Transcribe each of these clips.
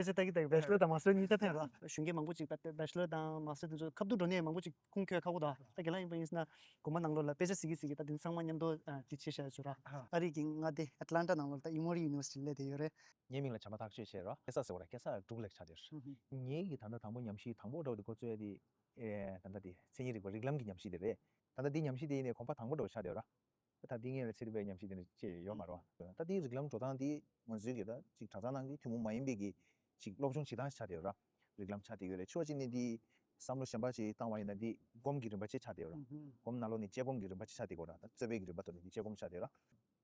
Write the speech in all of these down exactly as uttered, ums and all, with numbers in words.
དཔེ་ཆ་ལྟ་གི་ལྟ་གི་བེ་ཆ་ལར་དང་མ་སི་ཊར་གཉིས་ཆ་འཐེན་ར། གཞོན་སྐྱེས་མང་པོ་ཅིག་ད་བེ་ཆ་ལར་དང་མ་སི་ཊར་དེ་ཚོ་ཁ་ཐུག་འགྲོ་ནས་མང་པོ་ཅིག་ཁུངས་འཁྱོལ་ཁག་པོ་འདུག་ད་རྒན་ལགས་ཡིན་པ་ཡིན་ན་དགོངས་པ་གནང་རོགས་ལ། དཔེ་ཆ་གཟིགས་གི་གཟིགས་གི་ད་དེ་ཚང་མ་མཉམ་དུ་ཨ་དེ་བྱས་བཞག་ཆོག་ར། ཨ་རི་གི་མངའ་སྡེ་ཨེཊ་ལན་ཊ་ནང་ལོགས་ད་ཨི་མོ་རི་ཡུ་ནི་ཝར་སི་ཊི་ལ་བསྡད་ཡོད་རེད། ངའི་མིང་ལ་བྱམས་པ་ཐག་གཅོད་བྱས་རོ། སྐྱེ་ས་ཟེར་བ་ར་སྐྱེ་ས་འབྲུག་ལ་ཆགས་བསྡད་ཡོད་ར། ངའི་གི་ད་ལྟ་དང་པོ་ཉམས་ཞིབ་དང་པོ་འདྲ་བོ་དེ་འགོ་བཙུགས་ཡ་དེ་ཨེ་ད་ལྟ་དེ་མཚན་ཉིད་རིག་པ་རིགས་ལམ་གྱི་ཉམས་ཞིབ་དེ་རེད། ད་ལྟ་དེ་ཉམས་ཞིབ་དེ་ཡིན་ནའི་གོམ་པ་དང་པོ་འདྲ་བོ་ཆགས་བསྡད་ཡོད་ར། ད་འདི་ངས་ལ་ཚེ་རིང་པའི་ཉམས་ཞིབ་དེ་འདྲ་ཅེས་ཡོད་མ་རེད་བ། ད་འདི་རིགས་ལམ་འགྲོ་སྟངས་འདི་ང་ཚོའི་གི་ད་ཅིག་གྲྭ་ཚང་ནང་གི་ཐུན་མོང་མ་ཡིན་པའི་གི་ཅིག་སློབ་སྦྱོང་བྱེད་སྟངས་ཤིག་ཆགས་བསྡད་ཡོད་ར། རིགས་ལམ་ཆགས་བསྡད་ཡོད་རེད། ཕྱོགས་གཅིག་ནས་འདི་བསམ་བློ་གཞན་པ་ཞིག་བཏང་བ་ཡིན་ན་འདི་སྒོམ་གྱི་རིམ་པ་ཅིག་ཆགས་བསྡད་ཡོད་ར། སྒོམ་ནང་ལོགས་ནས་དཔྱད་སྒོམ་གྱི་རིམ་པ་ཅིག་ཆགས་བསྡད་ཡོད་ར། ད་རྩོད་པའི་གི་རིམ་པ་ཐོག་ནས་འདི་དཔྱད་སྒོམ་ཆགས་བསྡད་ཡོད་ར།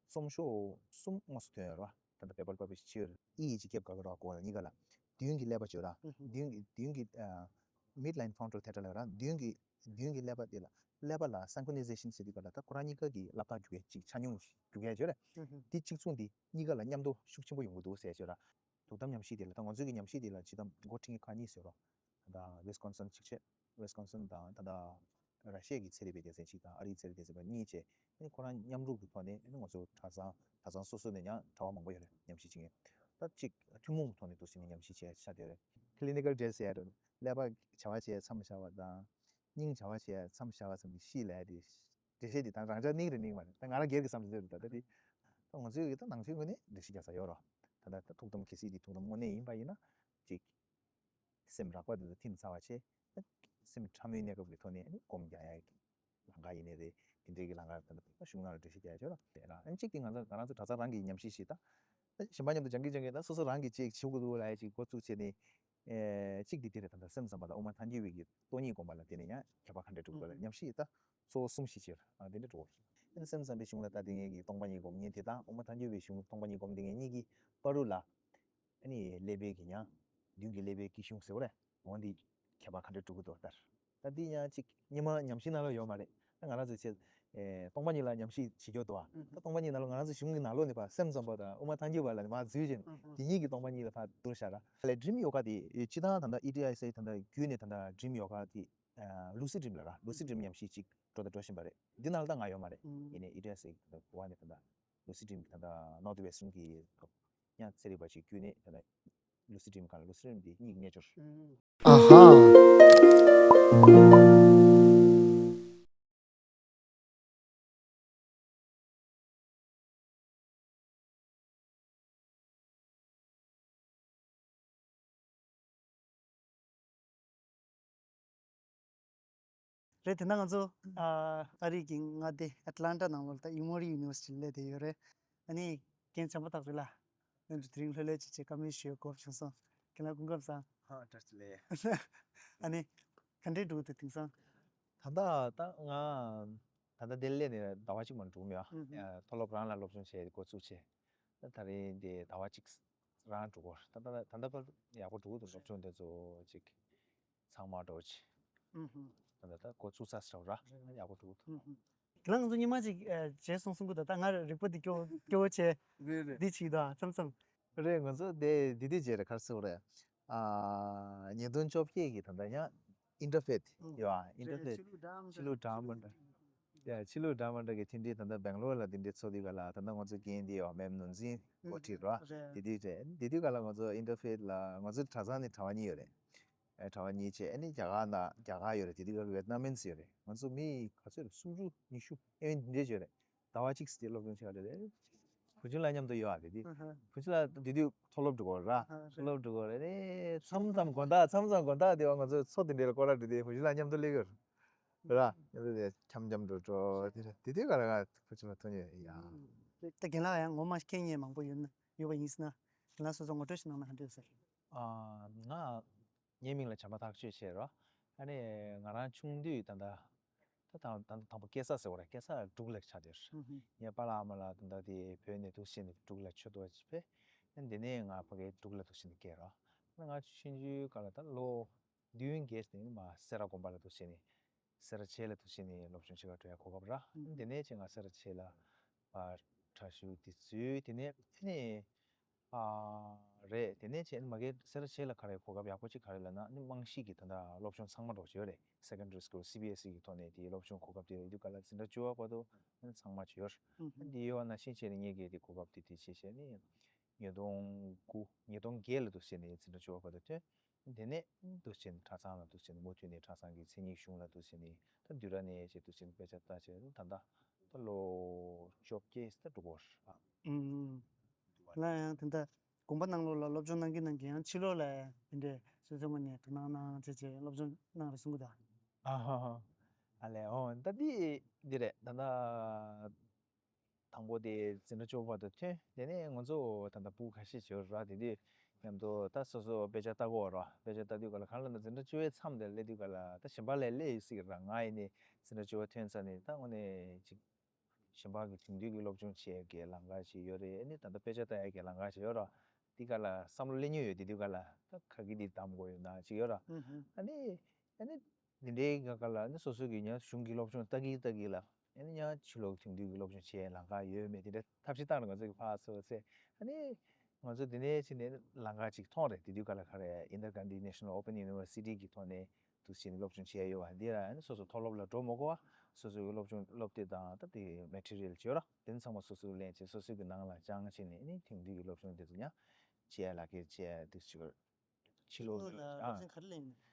རྩོམ་ཤོག་གསུམ་དངོས་སུ་ཐོན་ཡོད་ར། ད་ལྟ་པེ་པར་པབ་ལི་ཤི་བྱས་ཡོད་ར། ཨི་ཡི་ཅིག་ཁེབས་ག་ག་ར་གོ་ལ་གཉིས་ཀ་ལ་མདུན་གྱི་ཀླད་པ་བརྗོད་ར། མདུན་གྱི་མདུན་གྱི་ཨ་མིཌ་ལའིན་ཕོན་ཊལ་ཐེ་ཊར་ལ་ར། མདུན་གྱི་མདུན་གྱི་ཀླད་པ་དེ་ལ་ཀླད་པ་ལ་སིན་ཀོ་ནི་ཟེ་ཤན་ཟེར་དུས་ག་ལ་ད་ཁོ་རང་གཉིས་ཀ་གི་ཀླད་པ་རྒྱུག་ཡས་ཅིག་ཆ་སྙོམས་རྒྱུག་ཡས་བརྗོད་ར། དེ་གཅིག་མཚུངས་དེ་གཉིས་ཀ་ལ་མཉམ་དུ་ཤུགས་ཆེན་པོ་ཡོང་གི་འདུག་ཟེར་བརྗོད་ར། དོ་དམ་ཉམས་ཞིབ་དེ་ལ་ད་ང་ཚོའི་གི་ཉམས་ཞིབ་དེ་ལ་ཇི་ལྟར་འགོ་ཁྲིད་མཁན་ཁག་གཉིས་ཟེར་རོ། ད་ལྟ་ཝི་སི་ཀོན་སིན་གཅིག་བྱས། ཝི་སི་ཀོན་སིན་དང་ད་ལྟ་ར་ཤི་ཡ་གི་ཚན་རིག་པའི་སྡེ་ཚན་གཅིག་དང་ཨ་རིའི་ཚན་རིག་སྡེ་ཚན་པ་གཉིས་བྱས། ཨ་ནི་ཁོ་རང་མཉམ་རུབ་ཀྱི་ཐོག་ནས་ཨ་ནི་ང་ཚོ་གྲྭ་ཚང་གྲྭ་ཚང་སོ་སོ་ནས་ཡང་གྲྭ་པ་མང་པོ་ཡོད་རེད། ཉམས་ཞིབ་བྱེད་མཁན་ད་གཅིག་ཐུན་མོང་གི་ཐོག་ནས་འདུག་ཟེར་ནས་ཉམས་ཞིབ་བྱས་ཆགས་བསྡད་ཡོད་རེད། ཀི་ལི་ནི་ཀལ་ཊེ་སི་ཊི་ཟེར་ཡ་རེད། ཀླད་པ་བྱ་བ་བྱས་མཚམས་བཞག་པ་དང་། སྙིང་བྱ་བ་བྱས་མཚམས་བཞག་པ་ཙམ་གྱིས་ཤི་ལབ་ཡ་དེ། འགྲེལ་བཤད་འདི་དང་རང་ཅག་གཉིས་རེ་གཉིས་མ་རེད། ད་ང་རང་སྒེར་གྱི་བསམ་ཚུལ་རེད། ད་ལྟ་འདི་ད་ང་ཚོའི་ད་ནང་ཆོས་ངོས་ནས་འགྲེལ་བཤད་རྒྱག་ས་ཡོད་རོ། ད་ལྟ་ད་ཐུགས་དམ་གལ་སྲིད་འདི་ཐུགས་དམ་དངོས་གནས་ཡིན་པ་ཡིན་ན་ཅིག་སེམས་རགས་པ་འདི་ཚོ་ཐིམ་ཚར་བ་བྱས། སེམས་ཕྲ་མོའི་གནས་སྐབས་ཀྱི་ཐོག་ནས་སྒོམ་རྒྱག་ཡ་གི་ལམ་ཁ་ཡིན་ནའི་རེད། དེ་འདྲའི་གི་ལམ་ཁ་ད་ལྟ་གཞུང་ནང་ལ་འགྲེལ་བཤད་རྒྱག་ཡ་ཡོད་རོ། དེ་རང་ཨ་ནི་གཅིག་དེ་ང་ཚོ་ང་རང་ཚོ་གྲྭ་ཚང་རང་གི་ཉམས་ཞིབ་ཞིག་དང་། གཞན་པ་མཉམ་དུ་སྦྱང་གི་སྦྱང་གི་ད་སོ་སོ་རང་གི་ཅིག་བྱེད་དགོས་འདུག་ལབ་ཡ་ཅིག་འགོ་བཙུགས་བྱས་ནས། ཨེ་གཅིག་དེ་དེ་རེད། ད་ལྟ་སེམས་ཙམ་པ་དང་དབུ་མ་ཐལ་འགྱུར་བའི་གི་སྟོང་ཉིད་སྒོམ་པ་ལ་དེ་ནས་ཡང་ཁྱད་པར་ག་འདྲ་འགྲོ་གི་འདུག་ལབ་ཉམས་ཞིབ་ད་གཙོ་བོ་གསུམ་ཞིག་བྱས་ར། དེ་འདྲ་འགྲོ་གི་རེད། ཨ་ནི་སེམས་ཙམ་པའི་གཞུང་ལ་ལྟ་དེ་ངེད་ཀྱི་སྟོང་པ་ཉིད་སྒོམ་མཁན་དེ་དང་དབུ་མ་ཐལ་འགྱུར་བའི་གཞུང་སྟོང་པ་ཉིད་སྒོམ་དེ་ངེད་གཉིས་ཀྱི་བར་དུ་ལ་ཨ་ནི་ཀླད་པའི་གི་ཡང་མདུན་གྱི་ཀླད་པའི་གི་གཞུང་ཟེར་བ་རེད། འོ་འདི་ཁྱད་པར་ག་འདྲ་འགྲོ་གི་འདུག་ལྟར། ད་འདི་ཡང་ཅིག་སྔོན་མ་ཉམས་ཞིབ་ནང་ལ་ཡོད་མ་རེད། ད་ང་རང་ཚོས་བྱས་ཨེ་སྟོང་པ་ཉིད་ལ་ཉམས་ཞིབ་བྱེད་རྒྱུ་འདུག་ཨ། ད་སྟོང་པ་ཉིད་ནང་ལ་ང་རང་ཚོ་གཞུང་གི་ནང་ལོགས་ནས་ཕར་སེམས་ཙམ་པ་དང་དབུ་མ་ཐལ་འགྱུར་བ་ལ་ནི་མར་འཛུལ་བྱས་ནས་དེ་གཉིས་ཀྱི་སྟོང་པ་ཉིད་ལ་ཕར་བསྡུར་བཞག་ར། ལས་ཌི་རིམ་ཡོ་ག་དེ་སྤྱི་བཏང་ད་ལྟ་ཨི་ཊི་ཨའི་སི་ད་ལྟ་བརྒྱུད་ནས་ད་ལྟ་ཌི་རིམ་ཡོ་ག་དེ་ལུ་སི་ཌི་རིམ་ལ་ར། ལུ་སི་ཌི་རིམ་ཉམས་ཞིབ་ཅིག་འགྲོ་དང་འགྲོ་བཞིན་པ་རེད། འདི་ནང་ལ་ད་ང་ཡོད་མ་རེད། ཡིན་ནའི་ཨི་ཊི་ཨའི་སི་ད་ལྟ་གོ་བ་ནས་ད་ལྟ་ལུ་སི་ཌི་རིམ་ད་ལྟ་ནོར་ཐི་ཝེ་སི་ཊན་གི་ཡང་ཚན་རིག་པ་ཅིག་བརྒྱུད་ནས་ད་ལྟ་ལུ་སི་ཌི་རིམ་ག་ལ་ལུ་སི་ཌི་རིམ་འདི་གཉིས་ཀྱི་རྣལ་འབྱོར། ཨ་ཧ། རེད། དེ་ན་ང་ཚོ་ཨ་ཨ་རི་གི་མངའ་སྡེ་ཨེཊ་ལན་ཊ་ནང་ལོགས་ད་ཨི་མོ་རི་ཡུ་ནི་ཝར་སི་ཊི་ལ་བསྡད་ཡོད་རེད། ཨ་ནི་རྒན་བྱམས་པ་ཐག་རེད་ལ། ང་ཚོ་དེ་རིང་ལྷོད་ལྷོད་ཅིག་བྱས་བཀའ་མོལ་ཞུ་དགོས་བྱུང་སོང་། རྒན་ལགས་སྐུ་ཁམས་བཟང་། ཧ་བཀྲ་ཤིས་བདེ་ལེགས། ཨ་ནི་ག་འདྲས་འགྲོ་གི་འདུག་དེང་སང་། ད་ལྟ་ད་ང་ད་ལྟ་འདིར་སླེབས་ནས་ཟླ་བ་གཅིག་མ་འགྲོ་གི་མེད་པ། ཨུ་ཧུ། ཨ་མཐོ་སློབ་རང་ལ་སློབ་སྦྱོང་བྱས་འགོ་བཙུགས་བྱས། ད་ད་རེས་འདི་ཟླ་བ་གཅིག་རང་འགྲོ་གི་རེད། ད་ད་ད་ལྟ་བར་ཡག་པོ་འགྲོ་གི་འདུག་སློབ་སྦྱོང་དེ་ཚོ་ཅིག་ཚང་མ་འགྲོ་ཅིག་ཨུ་ཧུ། ད་ད་ད་འགོ་བཙུགས་ཚར་ཟེར་བ་ར། ཡག་པོ་འགྲོ་གི་འདུག་ཨུ་ཧུ། ཁྱེད་རང་ཚོ་ཉི་མ་ཅིག་ཨ་བྱས་སོང་གསུང་གི་འདུག་ད་ང་རིག་པ་འདི་སྐྱོ་སྐྱོ་བོ་བྱས། རེད་རེད། འདི་བྱེད་ཀྱི་འདུག་མཚམས་མཚམས། རེད། ང་ཚོ་དེ་འདི་དུས་བྱས་རེད། ག་རེ་ཟེར་དགོས་རེད། ཨ་ཉིས་སྟོང་བཅོ་བརྒྱད་ཀྱི་ད་ལྟ་ཡང་ཨིན་ཊར་ཕེཐ་ཡོད་ཨ། ཨིན་ཊར་ཕེཐ་ཆོས་ལུགས་འདྲ་མི་འདྲ། ཆོས་ལུགས་འདྲ་མི་འདྲ། ཡ་ཆོས་ལུགས་འདྲ་མི་འདྲ་གི་མཐུན་སྒྲིལ་ད་ལྟ་སྦེང་ལོར་ལ་འདི་འདྲའི་ཚོགས་དུས་ག་ལ་ད་ལྟ་ང་ཚོ་རྒན་འདི་ཡོད་མེམ་ནོར་འཛིན་འགོ་ཁྲིད་རོ། རེད། དེ་དུས་རེད། དེ་དུས་ག་ལ་ང་ཚོ་ཨིན་ཊར་ཕེཐ་ལ་ང་ཚོ་གྲྭ་ཚང་ནི་གྲྭ་པ་གཉིས་ཡོད་རེད། ཨེ་གྲྭ་པ་གཉིས་བྱས་ཨ་ནི་རྒྱ་གར་ན་རྒྱ་གར་ཡོད་རེད། དེ་དུས་ག་ལ་ཝེད་ནམ་མིན་སི་ཡོད་རེད། ང་ཚོ་མི་ག་ཚོད་རེད། སུམ་ཅུ་ཉི་ཤུ་ཨེ་འདི་འདྲས་ཡོད་རེད། ཟླ་བ་གཅིག་སི་སློབ་སྦྱོང་བྱེད་ག་འགྲོ་རེད། བུ་ཆུང་ལགས་མཉམ་དུ་ཡོད་ཨ། དེ་དུས་ཨ་ཧ། བུ་ཆུང་ལགས་དེ་དུས་མཐོ་སློབ་འགྲོ་གི་རེད་ར། ཨ་ཧ། མཐོ་སློབ་འགྲོ་གི་རེད། མཚམས་མཚམས་དགོང་དག་མཚམས་མཚམས་དགོང་དག་དེ་བ་ང་ཚོ་མཚོ་དེ་འདྲ་ལ་སྐོར་ར་འགྲོ་དུས་བུ་ཆུང་ལགས་མཉམ་དུ་སླེབས་ཀྱི་རེད་ར། མཉམ་དུ་དེ་འཆམ་འཆམ་འགྲོ་འགྲོ་དེ་རེད། དེ་དུས་ག་རེ་ག་བུ་ཆུང་ལགས་ཐུག་མྱོང་ཡ། ད་རྒན་ལགས་ཡང་ངོ་མ་མཁྱེན་མཁན་མང་པོ་ཡོད་ན་ཡོད་པ་ཡིན་ཟེར་ན་རྒན་ལགས་སོ་སོ་ངོ་སྤྲོད་ཞིག་གནང་ན་ག་འདྲས་ཟེར། ཨ་ང་ངའི་མིང་ལ་བྱམས་པ་ཐག་གཅོད་བྱས་རོ། ཨ་ནི་ང་རང་ཆུང་དུས་ད་ལྟ་ད་དང་ད་ལྟ་དང་པོ་སྐྱེས་ས་ཟེར་བ་རེད། སྐྱེས་ས་འབྲུག་ལ་ཆགས་བསྡད་ཡོད་རེད། ངའི་པཱ་ལགས་ཨ་མ་ལགས་ད་ལྟ་དེ་བོད་ནས་འདུག་སེ་བྱས་ནས་འབྲུག་ལ་ཆོས་ཐོག་ཅིག་ཕེབས། ཨ་ནི་དེ་ནས་ང་ཕ་གིར་འབྲུག་ལ་འདུག་སེ་བྱས་ནས་སྐྱེས་རོ། ཨ་ནི་ང་ཆུང་ཆུང་སྐབས་ལ་ད་ལོ་བདུན་བརྒྱད་ནས་མར་སེ་ར་དགོན་པ་ལ་འདུག་སེ་བྱས་ནས་སེ་ར་བྱེས་ལ་འདུག་སེ་བྱས་ནས་སློབ་སྦྱོང་བྱེད་ག་འགྲོ་ཡ་གོ་སྐབས་རག་ཨ་ནི་དེ་ནས་བྱས་ང་སེ་ར་བྱེས་ལ་ཕར་གྲྭ་ཞུགས་དེ་ཚུད། དེ་ནས་ཨ་ནི་ཨ་རེད། དེ་ནས་བྱས་ཨ་ནི་མ་གིར་སེ་ར་བྱེས་ལ་ག་རེ་གོ་སྐབས་ཡག་པོ་ཅིག་ག་རེ་ལབ་ན་ཨ་ནི་རྨང་གཞི་གི་ད་ལྟ་སློབ་སྦྱོང་ཚང་མ་འགྲོ་བྱས་ཡོད་རེད། སེ་ཀན་ཌ་རི་སི་ཀུལ། སི་བི་ཨེས་ཨི་གི་ཐོག་ནས་དེའི་སློབ་སྦྱོང་གོ་སྐབས་དེ་རེད། དེ་ག་ལ་འཛིན་གྲྭ་བཅུ་པ་བར་དུ་ཨ་ནི་ཚང་མ་བྱས་ཡོད་རེད། ཨ་ནི་དེ་ཡོད་པ་ནང་བཞིན་བྱས་ནས་ངས་གི་དེ་གོ་སྐབས་དེ་དེ་བྱས་བྱས་ནས། ཉིས་སྟོང་དགུ་ཉིས་སྟོང་བརྒྱད་ལ་འདུག་སེ་བྱས་ནས་འཛིན་གྲྭ་བཅུ་པ་བར་དུ་ཐོན། དེ་ནས་འདུག་སེ་བྱས་ནས་གྲྭ་ཚང་ལ་འདུག་སེ་བྱས་ནས་མུ་མཐུད་ནས་གྲྭ་ཚང་གི་མཚན་ཉིད་གཞུང་ལ་འདུག་སེ་བྱས་ནས་ད་འདུས་ར་ནས་བྱས་འདུག་སེ་བྱས་ནས་དཔེ་ཆ་ལྟ་བྱས་ད་ལྟ་ད་ལོ་བཅོ་བརྒྱད་ད་འགྲོ་གི་ཡོད་རེད། ཨ། ཨུམ། ང་ཡང་དེ་འདྲ་དགོན་པ་ནང་ལོགས་ལ་སློབ་སྦྱོང་གནང་གིན་གནང་གིན་ཡང་ཕྱི་ལོགས་ལ་དེ་འདྲའི་སོ་སོའི་ངོས་ནས་དོ་སྣང་གནང་བྱས་བྱས་སློབ་སྦྱོང་གནང་རེད་གསུང་གི་འདུག་ཨ་ཧ་ཧ། ཨ་ལས་འོ་ད་འདི་འདི་རེད། ད་ལྟ་དང་པོ་དེ་འཛིན་གྲྭ་བཅུ་པ་བར་དུ་ཐོན། དེ་ནས་ང་ཚོ་ད་ལྟ་ཕྲུ་གུ་ཁ་ཤས་ཅིག་ཡོད་ར། དེ་དུས་མཉམ་དུ་ད་སོ་སོ་དཔེ་ཆ་ལྟ་གི་ཡོད་ར། དཔེ་ཆ་ལྟ་དུས་ག་ལ་གང་ལ་ན་འཛིན་གྲྭ་བཅུ་པའི་མཚམས་དེ་སླེབས་དུས་ག་ལ་ད་གཞན་པ་ལས་སླེབས་ཡོད་སྲིད་ཀྱི་ར། ང་ཡིན་ནི་འཛིན་གྲྭ་བཅུ་པ་ཐོན་ཚར་ནས་ད་དངོས་གནས་ཅིག་གཞན་པ་གི་དེང་དུས་ཀྱི་སློབ་སྦྱོང་བྱེད་ཡས་ཀྱི་ལམ་ཁ་ཞིག་ཡོད་རེད། ཨ་ནི་ད་ལྟ་དཔེ་ཆ་ལྟ་ཡས་ཀྱི་ལམ་ཁ་ཞིག་ཡོད་ར། འདི་ག་ལ་བསམ་བློ་སླེབས་མྱོང་ཡོད། དེ་དུས་ག་ལ་ད་ག་གི་འདི་གདམ་དགོས་ཡོད་ན་ཅིག་ཡོད་ར། ཨ་ནི་ཨ་ནི་འདི་འདྲའི་ག་ག་ལ་ཨ་ནི་སོ་སོ་གི་ཡང་གཞུང་གི་སློབ་སྦྱོང་ལྟ་གི་ལྟ་གི་ལ་ཨ་ནི་ཡང་ཕྱི་ལོགས་དེང་དུས་ཀྱི་སློབ་སྦྱོང་བྱེད་ཡས་ལམ་ཁ་ཡོད་མེད་དེ་འདྲ་ཐབས་ཤེས་བཏང་ནས་ང་ཚོ་གི་ཕར་ཚུར་ཚེ་ཨ་ནི་ང་ཚོ་འདི་ནས་ཕྱིན་ནས་ལམ་ཁ་ཅིག་མཐོང་རེད། དེ་དུས་ག་ལ་ག་རེ་Indira Gandhi National Open University གི་ཐོག་ནས་འདུག་སེ་བྱས་ནས་སློབ་སྦྱོང་བྱས་ཡོད་པ་འདི་ལ་ཨ་ནི་སོ་སོ་མཐོ་སློབ་ལ་འགྲོ་མ་དགོས་པ་སོ་སོའི་སློབ་སྦྱོང་སློབ་དེབ་དང་ད་དེ་material བྱས་ར། དེ་ཚང་མ་སོ་སོས་ལེན་བྱས་སོ་སོའི་གི་ནང་ལ་བཅངས་བྱས་ནས་ཨ་ནི་དེང་དུས་ཀྱི་སློབ་སྦྱོང་དེ་ཚོ་ཡང་བྱས་ལག་ཁྱེར་བྱས་འདུག་སེ་ཕྱི་ལོགས་ལ་སློབ་ཨ་ཚན་ག་རེ་ལེན་ཡིན་ན།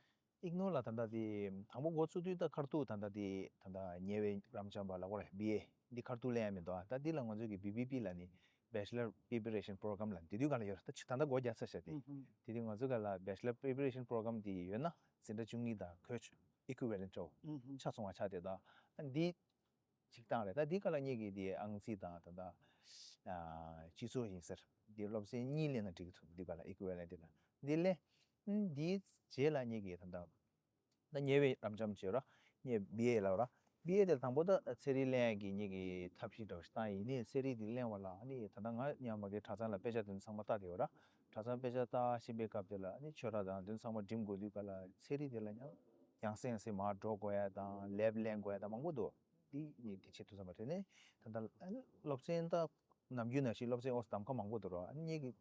ཨིག་ནོ་ལ་ད་ལྟ་དེ་དང་པོ་འགོ་བཙུགས་དུས་ད་ཁ་ཐུག་ད་ལྟ་དེ་ད་ལྟ་ཉེ་བའི་རབ་འབྱམས་པ་ལ་ཁོ་རེ་བི་ཨེ་འདི་ཁ་ཐུག་ལེན་ཡ་མི་འདུག་ད་འདི་ལ་ང་ཚོ་གི་བི་བི་པི་ལ་ནི་Bachelor Preparation Program ལ་དེ་དུས་ག་ལ་ཡོད་རེད། ད་ཆ་ད་ལྟ་སྒོ་རྒྱག་ཚར་ཤག་དེ། ཨུ་ཧུམ། དེ་དུས་ང་ཚོ་ག་ལ་Bachelor Preparation Program དེ་ཡོད་ན་འཛིན་གྲྭ་བཅུ་གཉིས་དང་ཁོའི་equivalent འདྲ་བོ་ཨུ་ཧུམ། ཆ་ཚང་བ་ཆགས་དེ་ད་འདི་གཅིག་བཏང་རེད། ད་འདི་ག་ལ་ངེད་ཀྱི་དེ་ཨང་རྩིས་དང་ད་ལྟ་ཨ་སྤྱི་ཚོགས་ཡིན་ཟེར་འདི་སློབ་ཚན་གཉིས་ལེན་ན་འགྲིག་གི་འདུག་འདི་ག་ལ་equivalent དེ་ལ་འདི་ལས་འདིའི་རྗེས་ལ་ངེད་ཀྱི་ད་ལྟ་ད་ཉེ་བའི་རབ་འབྱམས་བྱས་ར། ངེད་བི་ཨེ་ལབ་ར། བི་ཨེ་དེ་དང་པོ་ད་ཚན་རིག་ལེན་ཡ་གི་ངེད་ཀྱི་ཐབས་ཤེས་འདྲ་བོ་ཞིག་བཏང་ཡིན་ནའི་ཚན་རིག་འདི་ལེན་པ་ལ་ཨ་ནི་ད་ལྟ་ང་ཡང་མ་གི་གྲྭ་ཚང་ལ་དཔེ་ཆ་དེ་ཚང་མ་ལྟ་དེ་ཡོད་ར། གྲྭ་ཚང་དཔེ་ཆ་ལྟ་ཤེས་པའི་སྐབས་དེ་ལ་ཨ་ནི་ཆོས་ར་དང་དེ་ཚང་མ་འགྲིམ་དགོས་དུས་ག་ལ་ཚན་རིག་དེ་ལ་ཡང་ཡང་སེ་ཡང་སེ་མར་འགྲོ་དགོས་ཡ་དང་ལེབ་ལེན་དགོས་ཡ་དང་མང་པོ་འདུག་འདི་ངས་འདི་བྱེད་ཐུབ་ས་མ་རེད་ནས་ད་ལྟ་ཨ་ནི་སློབ་ཚན་ད་ནམ་རྒྱུན་ནང་བཞིན་སློབ་ཚན་ཨོ་གདམ་ཁ་མང་པོ་འདུག་ར། ཨ་ནི་ངེད་ཀྱི་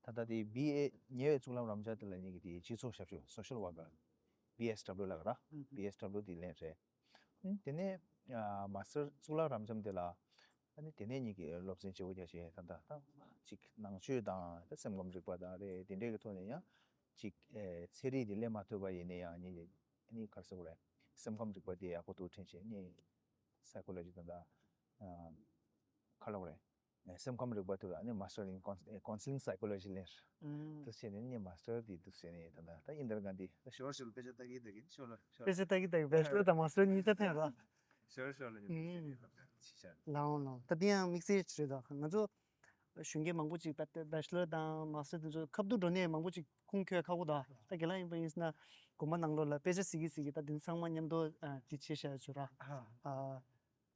ད་ལྟ་དེ་བི་ཨེ་ཉེ་བའི་གཙུག་ལག་རབ་འབྱམས་དེ་ལ་ངེད་ཀྱི་དེ་སྤྱི་ཚོགས་ཞབས་ཞུ་social worker བི་ཨེས་ཌབ་ལིའུ་ལབ་ར། ཨུ་ཧུ། བི་ཨེས་ཌབ་ལིའུ་དེ་ལེན་རེད། ཨ་ནི་དེ་ནས་ཨ་མ་སི་ཊར་གཙུག་ལག་རབ་འབྱམས་དེ་ལ་ཨ་ནི་དེ་ནས་ངེད་ཀྱི་སློབ་ཚན་བྱེད་དགོས་རྒྱ་ཆེ་ད་ལྟ་ད་ཅིག་ནང་ཆོས་དང་ད་སེམས་ཁམས་རིག་པ་དང་རེད། དེ་འདྲའི་གི་ཐོག་ནས་ཡང་ཅིག་ཨེ་ཚན་རིག་དེ་ལེན་མ་ཐུབ་པ་ཡིན་ན་ཡང་ངེད་ཀྱི་ཨ་ནི་ག་རེ་ཟེར་དགོས་རེད། སེམས་ཁམས་རིག་པ་དེ་ཡག་པོ་འདུག་དྲན་བྱས་ངས་psychology ད་ལྟ་ཨ་ག་ལབ་དགོས་རེད། སེམས་ཁམས་རིག་པ་དུ་ཨ་ནི་master in cons- counseling psychology ལེན། ཨུམ། དུ་བྱས་ནས་ནི་master དེ་དུ་བྱས་ནས་ད་ལྟ་ད་ཨིན་དར་གྷན་དྷི། ཞོར་ཞོར་དཔེ་ཆ་ལྟ་གི་ལྟ་གི་ཞོར་ལ་ཞོར། དཔེ་ཆ་ལྟ་གི་ལྟ་གི་bachelor དང་master གཉིས་ཆ་ཐོན་ར། ཞོར་ཞོར་ལ་ཨུམ། ཅི་ཆ། ལའོ་ལའོ་ད་དེ་ཡང་དམིགས་བསལ་ཅིག་རེད་ད། ང་ཚོ་གཞོན་སྐྱེས་མང་པོ་ཅིག་bachelor དང་master དེ་ཚོ་ཁ་ཐུག་འགྲོ་ནས་མང་པོ་ཅིག་ཁུངས་འཁྱོལ་ཁག་པོ་ད། ད་རྒན་ལགས་ཡིན་པ་ཡིན་ན་དགོན་པ་ནང་ལོགས་ལ་དཔེ་ཆ་གཟིགས་གི་གཟིགས་གི་ད་དེ་ཚང་མ་མཉམ་དུ་དེ་བྱེད་བཞག་ཡོད་ར། ཨ།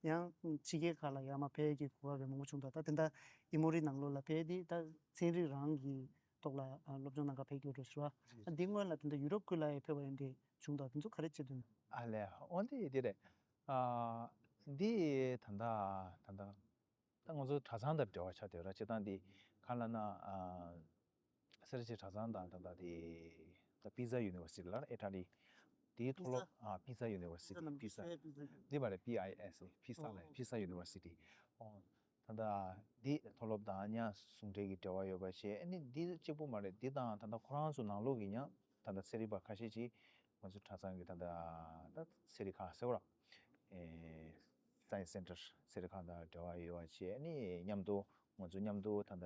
ཡང་ཕྱི་རྒྱལ་ཁག་ལ་ཡར་མར་ཕེབས་ཀྱི་གོ་སྐབས་རེ་མང་པོ་བྱུང་འདུག་ད་དེ་འདྲ་ཨི་མོ་རི་ནང་ལོགས་ལ་ཕེབས་ཏེ་ད་ཚན་རིག་རང་གི་ཐོག་ལ་ཨ་སློབ་སྦྱོང་གནང་ག་ཕེབས་ཀྱི་ཡོད་འགྲོ་ཞུ་བ། ཨ་འདི་སྔོན་ལ་དེ་འདྲ་ཡུ་རོབ་ཁུལ་ལ་ཡང་ཕེབས་པ་ཡང་འདྲ་བྱུང་འདུག་དེ་ཚོ་ག་རེ་བྱེད་དོན། ཨ་ལས་འོན་ཏེ་འདི་རེད། ཨ་འདི་ད་ལྟ་ད་ལྟ་ད་ང་ཚོ་གྲྭ་ཚང་དང་འབྲེལ་བ་ཆགས་བསྡད་ཡོད་ར། སྤྱིར་བཏང་འདི་གང་ལབ་ན་ཨ། སེར་བྱེས་གྲྭ་ཚང་དང་ད་ལྟ་དེ་ད་Pisa University ལ་ཨི་ཊ་ལི། དེའི་མཐོ་སློབ་ཨ་Pisa University Pisa འདི་བ་རེད། P I S A Pisa ལ་Pisa University ཨོ། ད་ལྟ་འདི་མཐོ་སློབ་དང་ཡང་ཟུང་འབྲེལ་གྱི་འབྲེལ་བ་ཡོད་པ་བྱས། ཨ་ནི་འདི་གཅིག་པུ་མ་རེད། འདི་དང་ད་ལྟ་ཁོ་རང་ཚོ་ནང་ལོགས་ཀྱི་ཡང་ད་ལྟ་ཚན་རིག་པ་ཁ་ཤས་ཅིག་ང་ཚོ་གྲྭ་ཚང་གི་ད་ལྟ་ད་ཚན་རིག་ཁང་ཟེར་བ་ར། ཨེ་Science Center ཚན་རིག་ཁང་དང་འབྲེལ་བ་ཡོད་པ་བྱས། ཨ་ནི་མཉམ་དུ་ང་ཚོ་མཉམ་དུ་ད་ལྟ་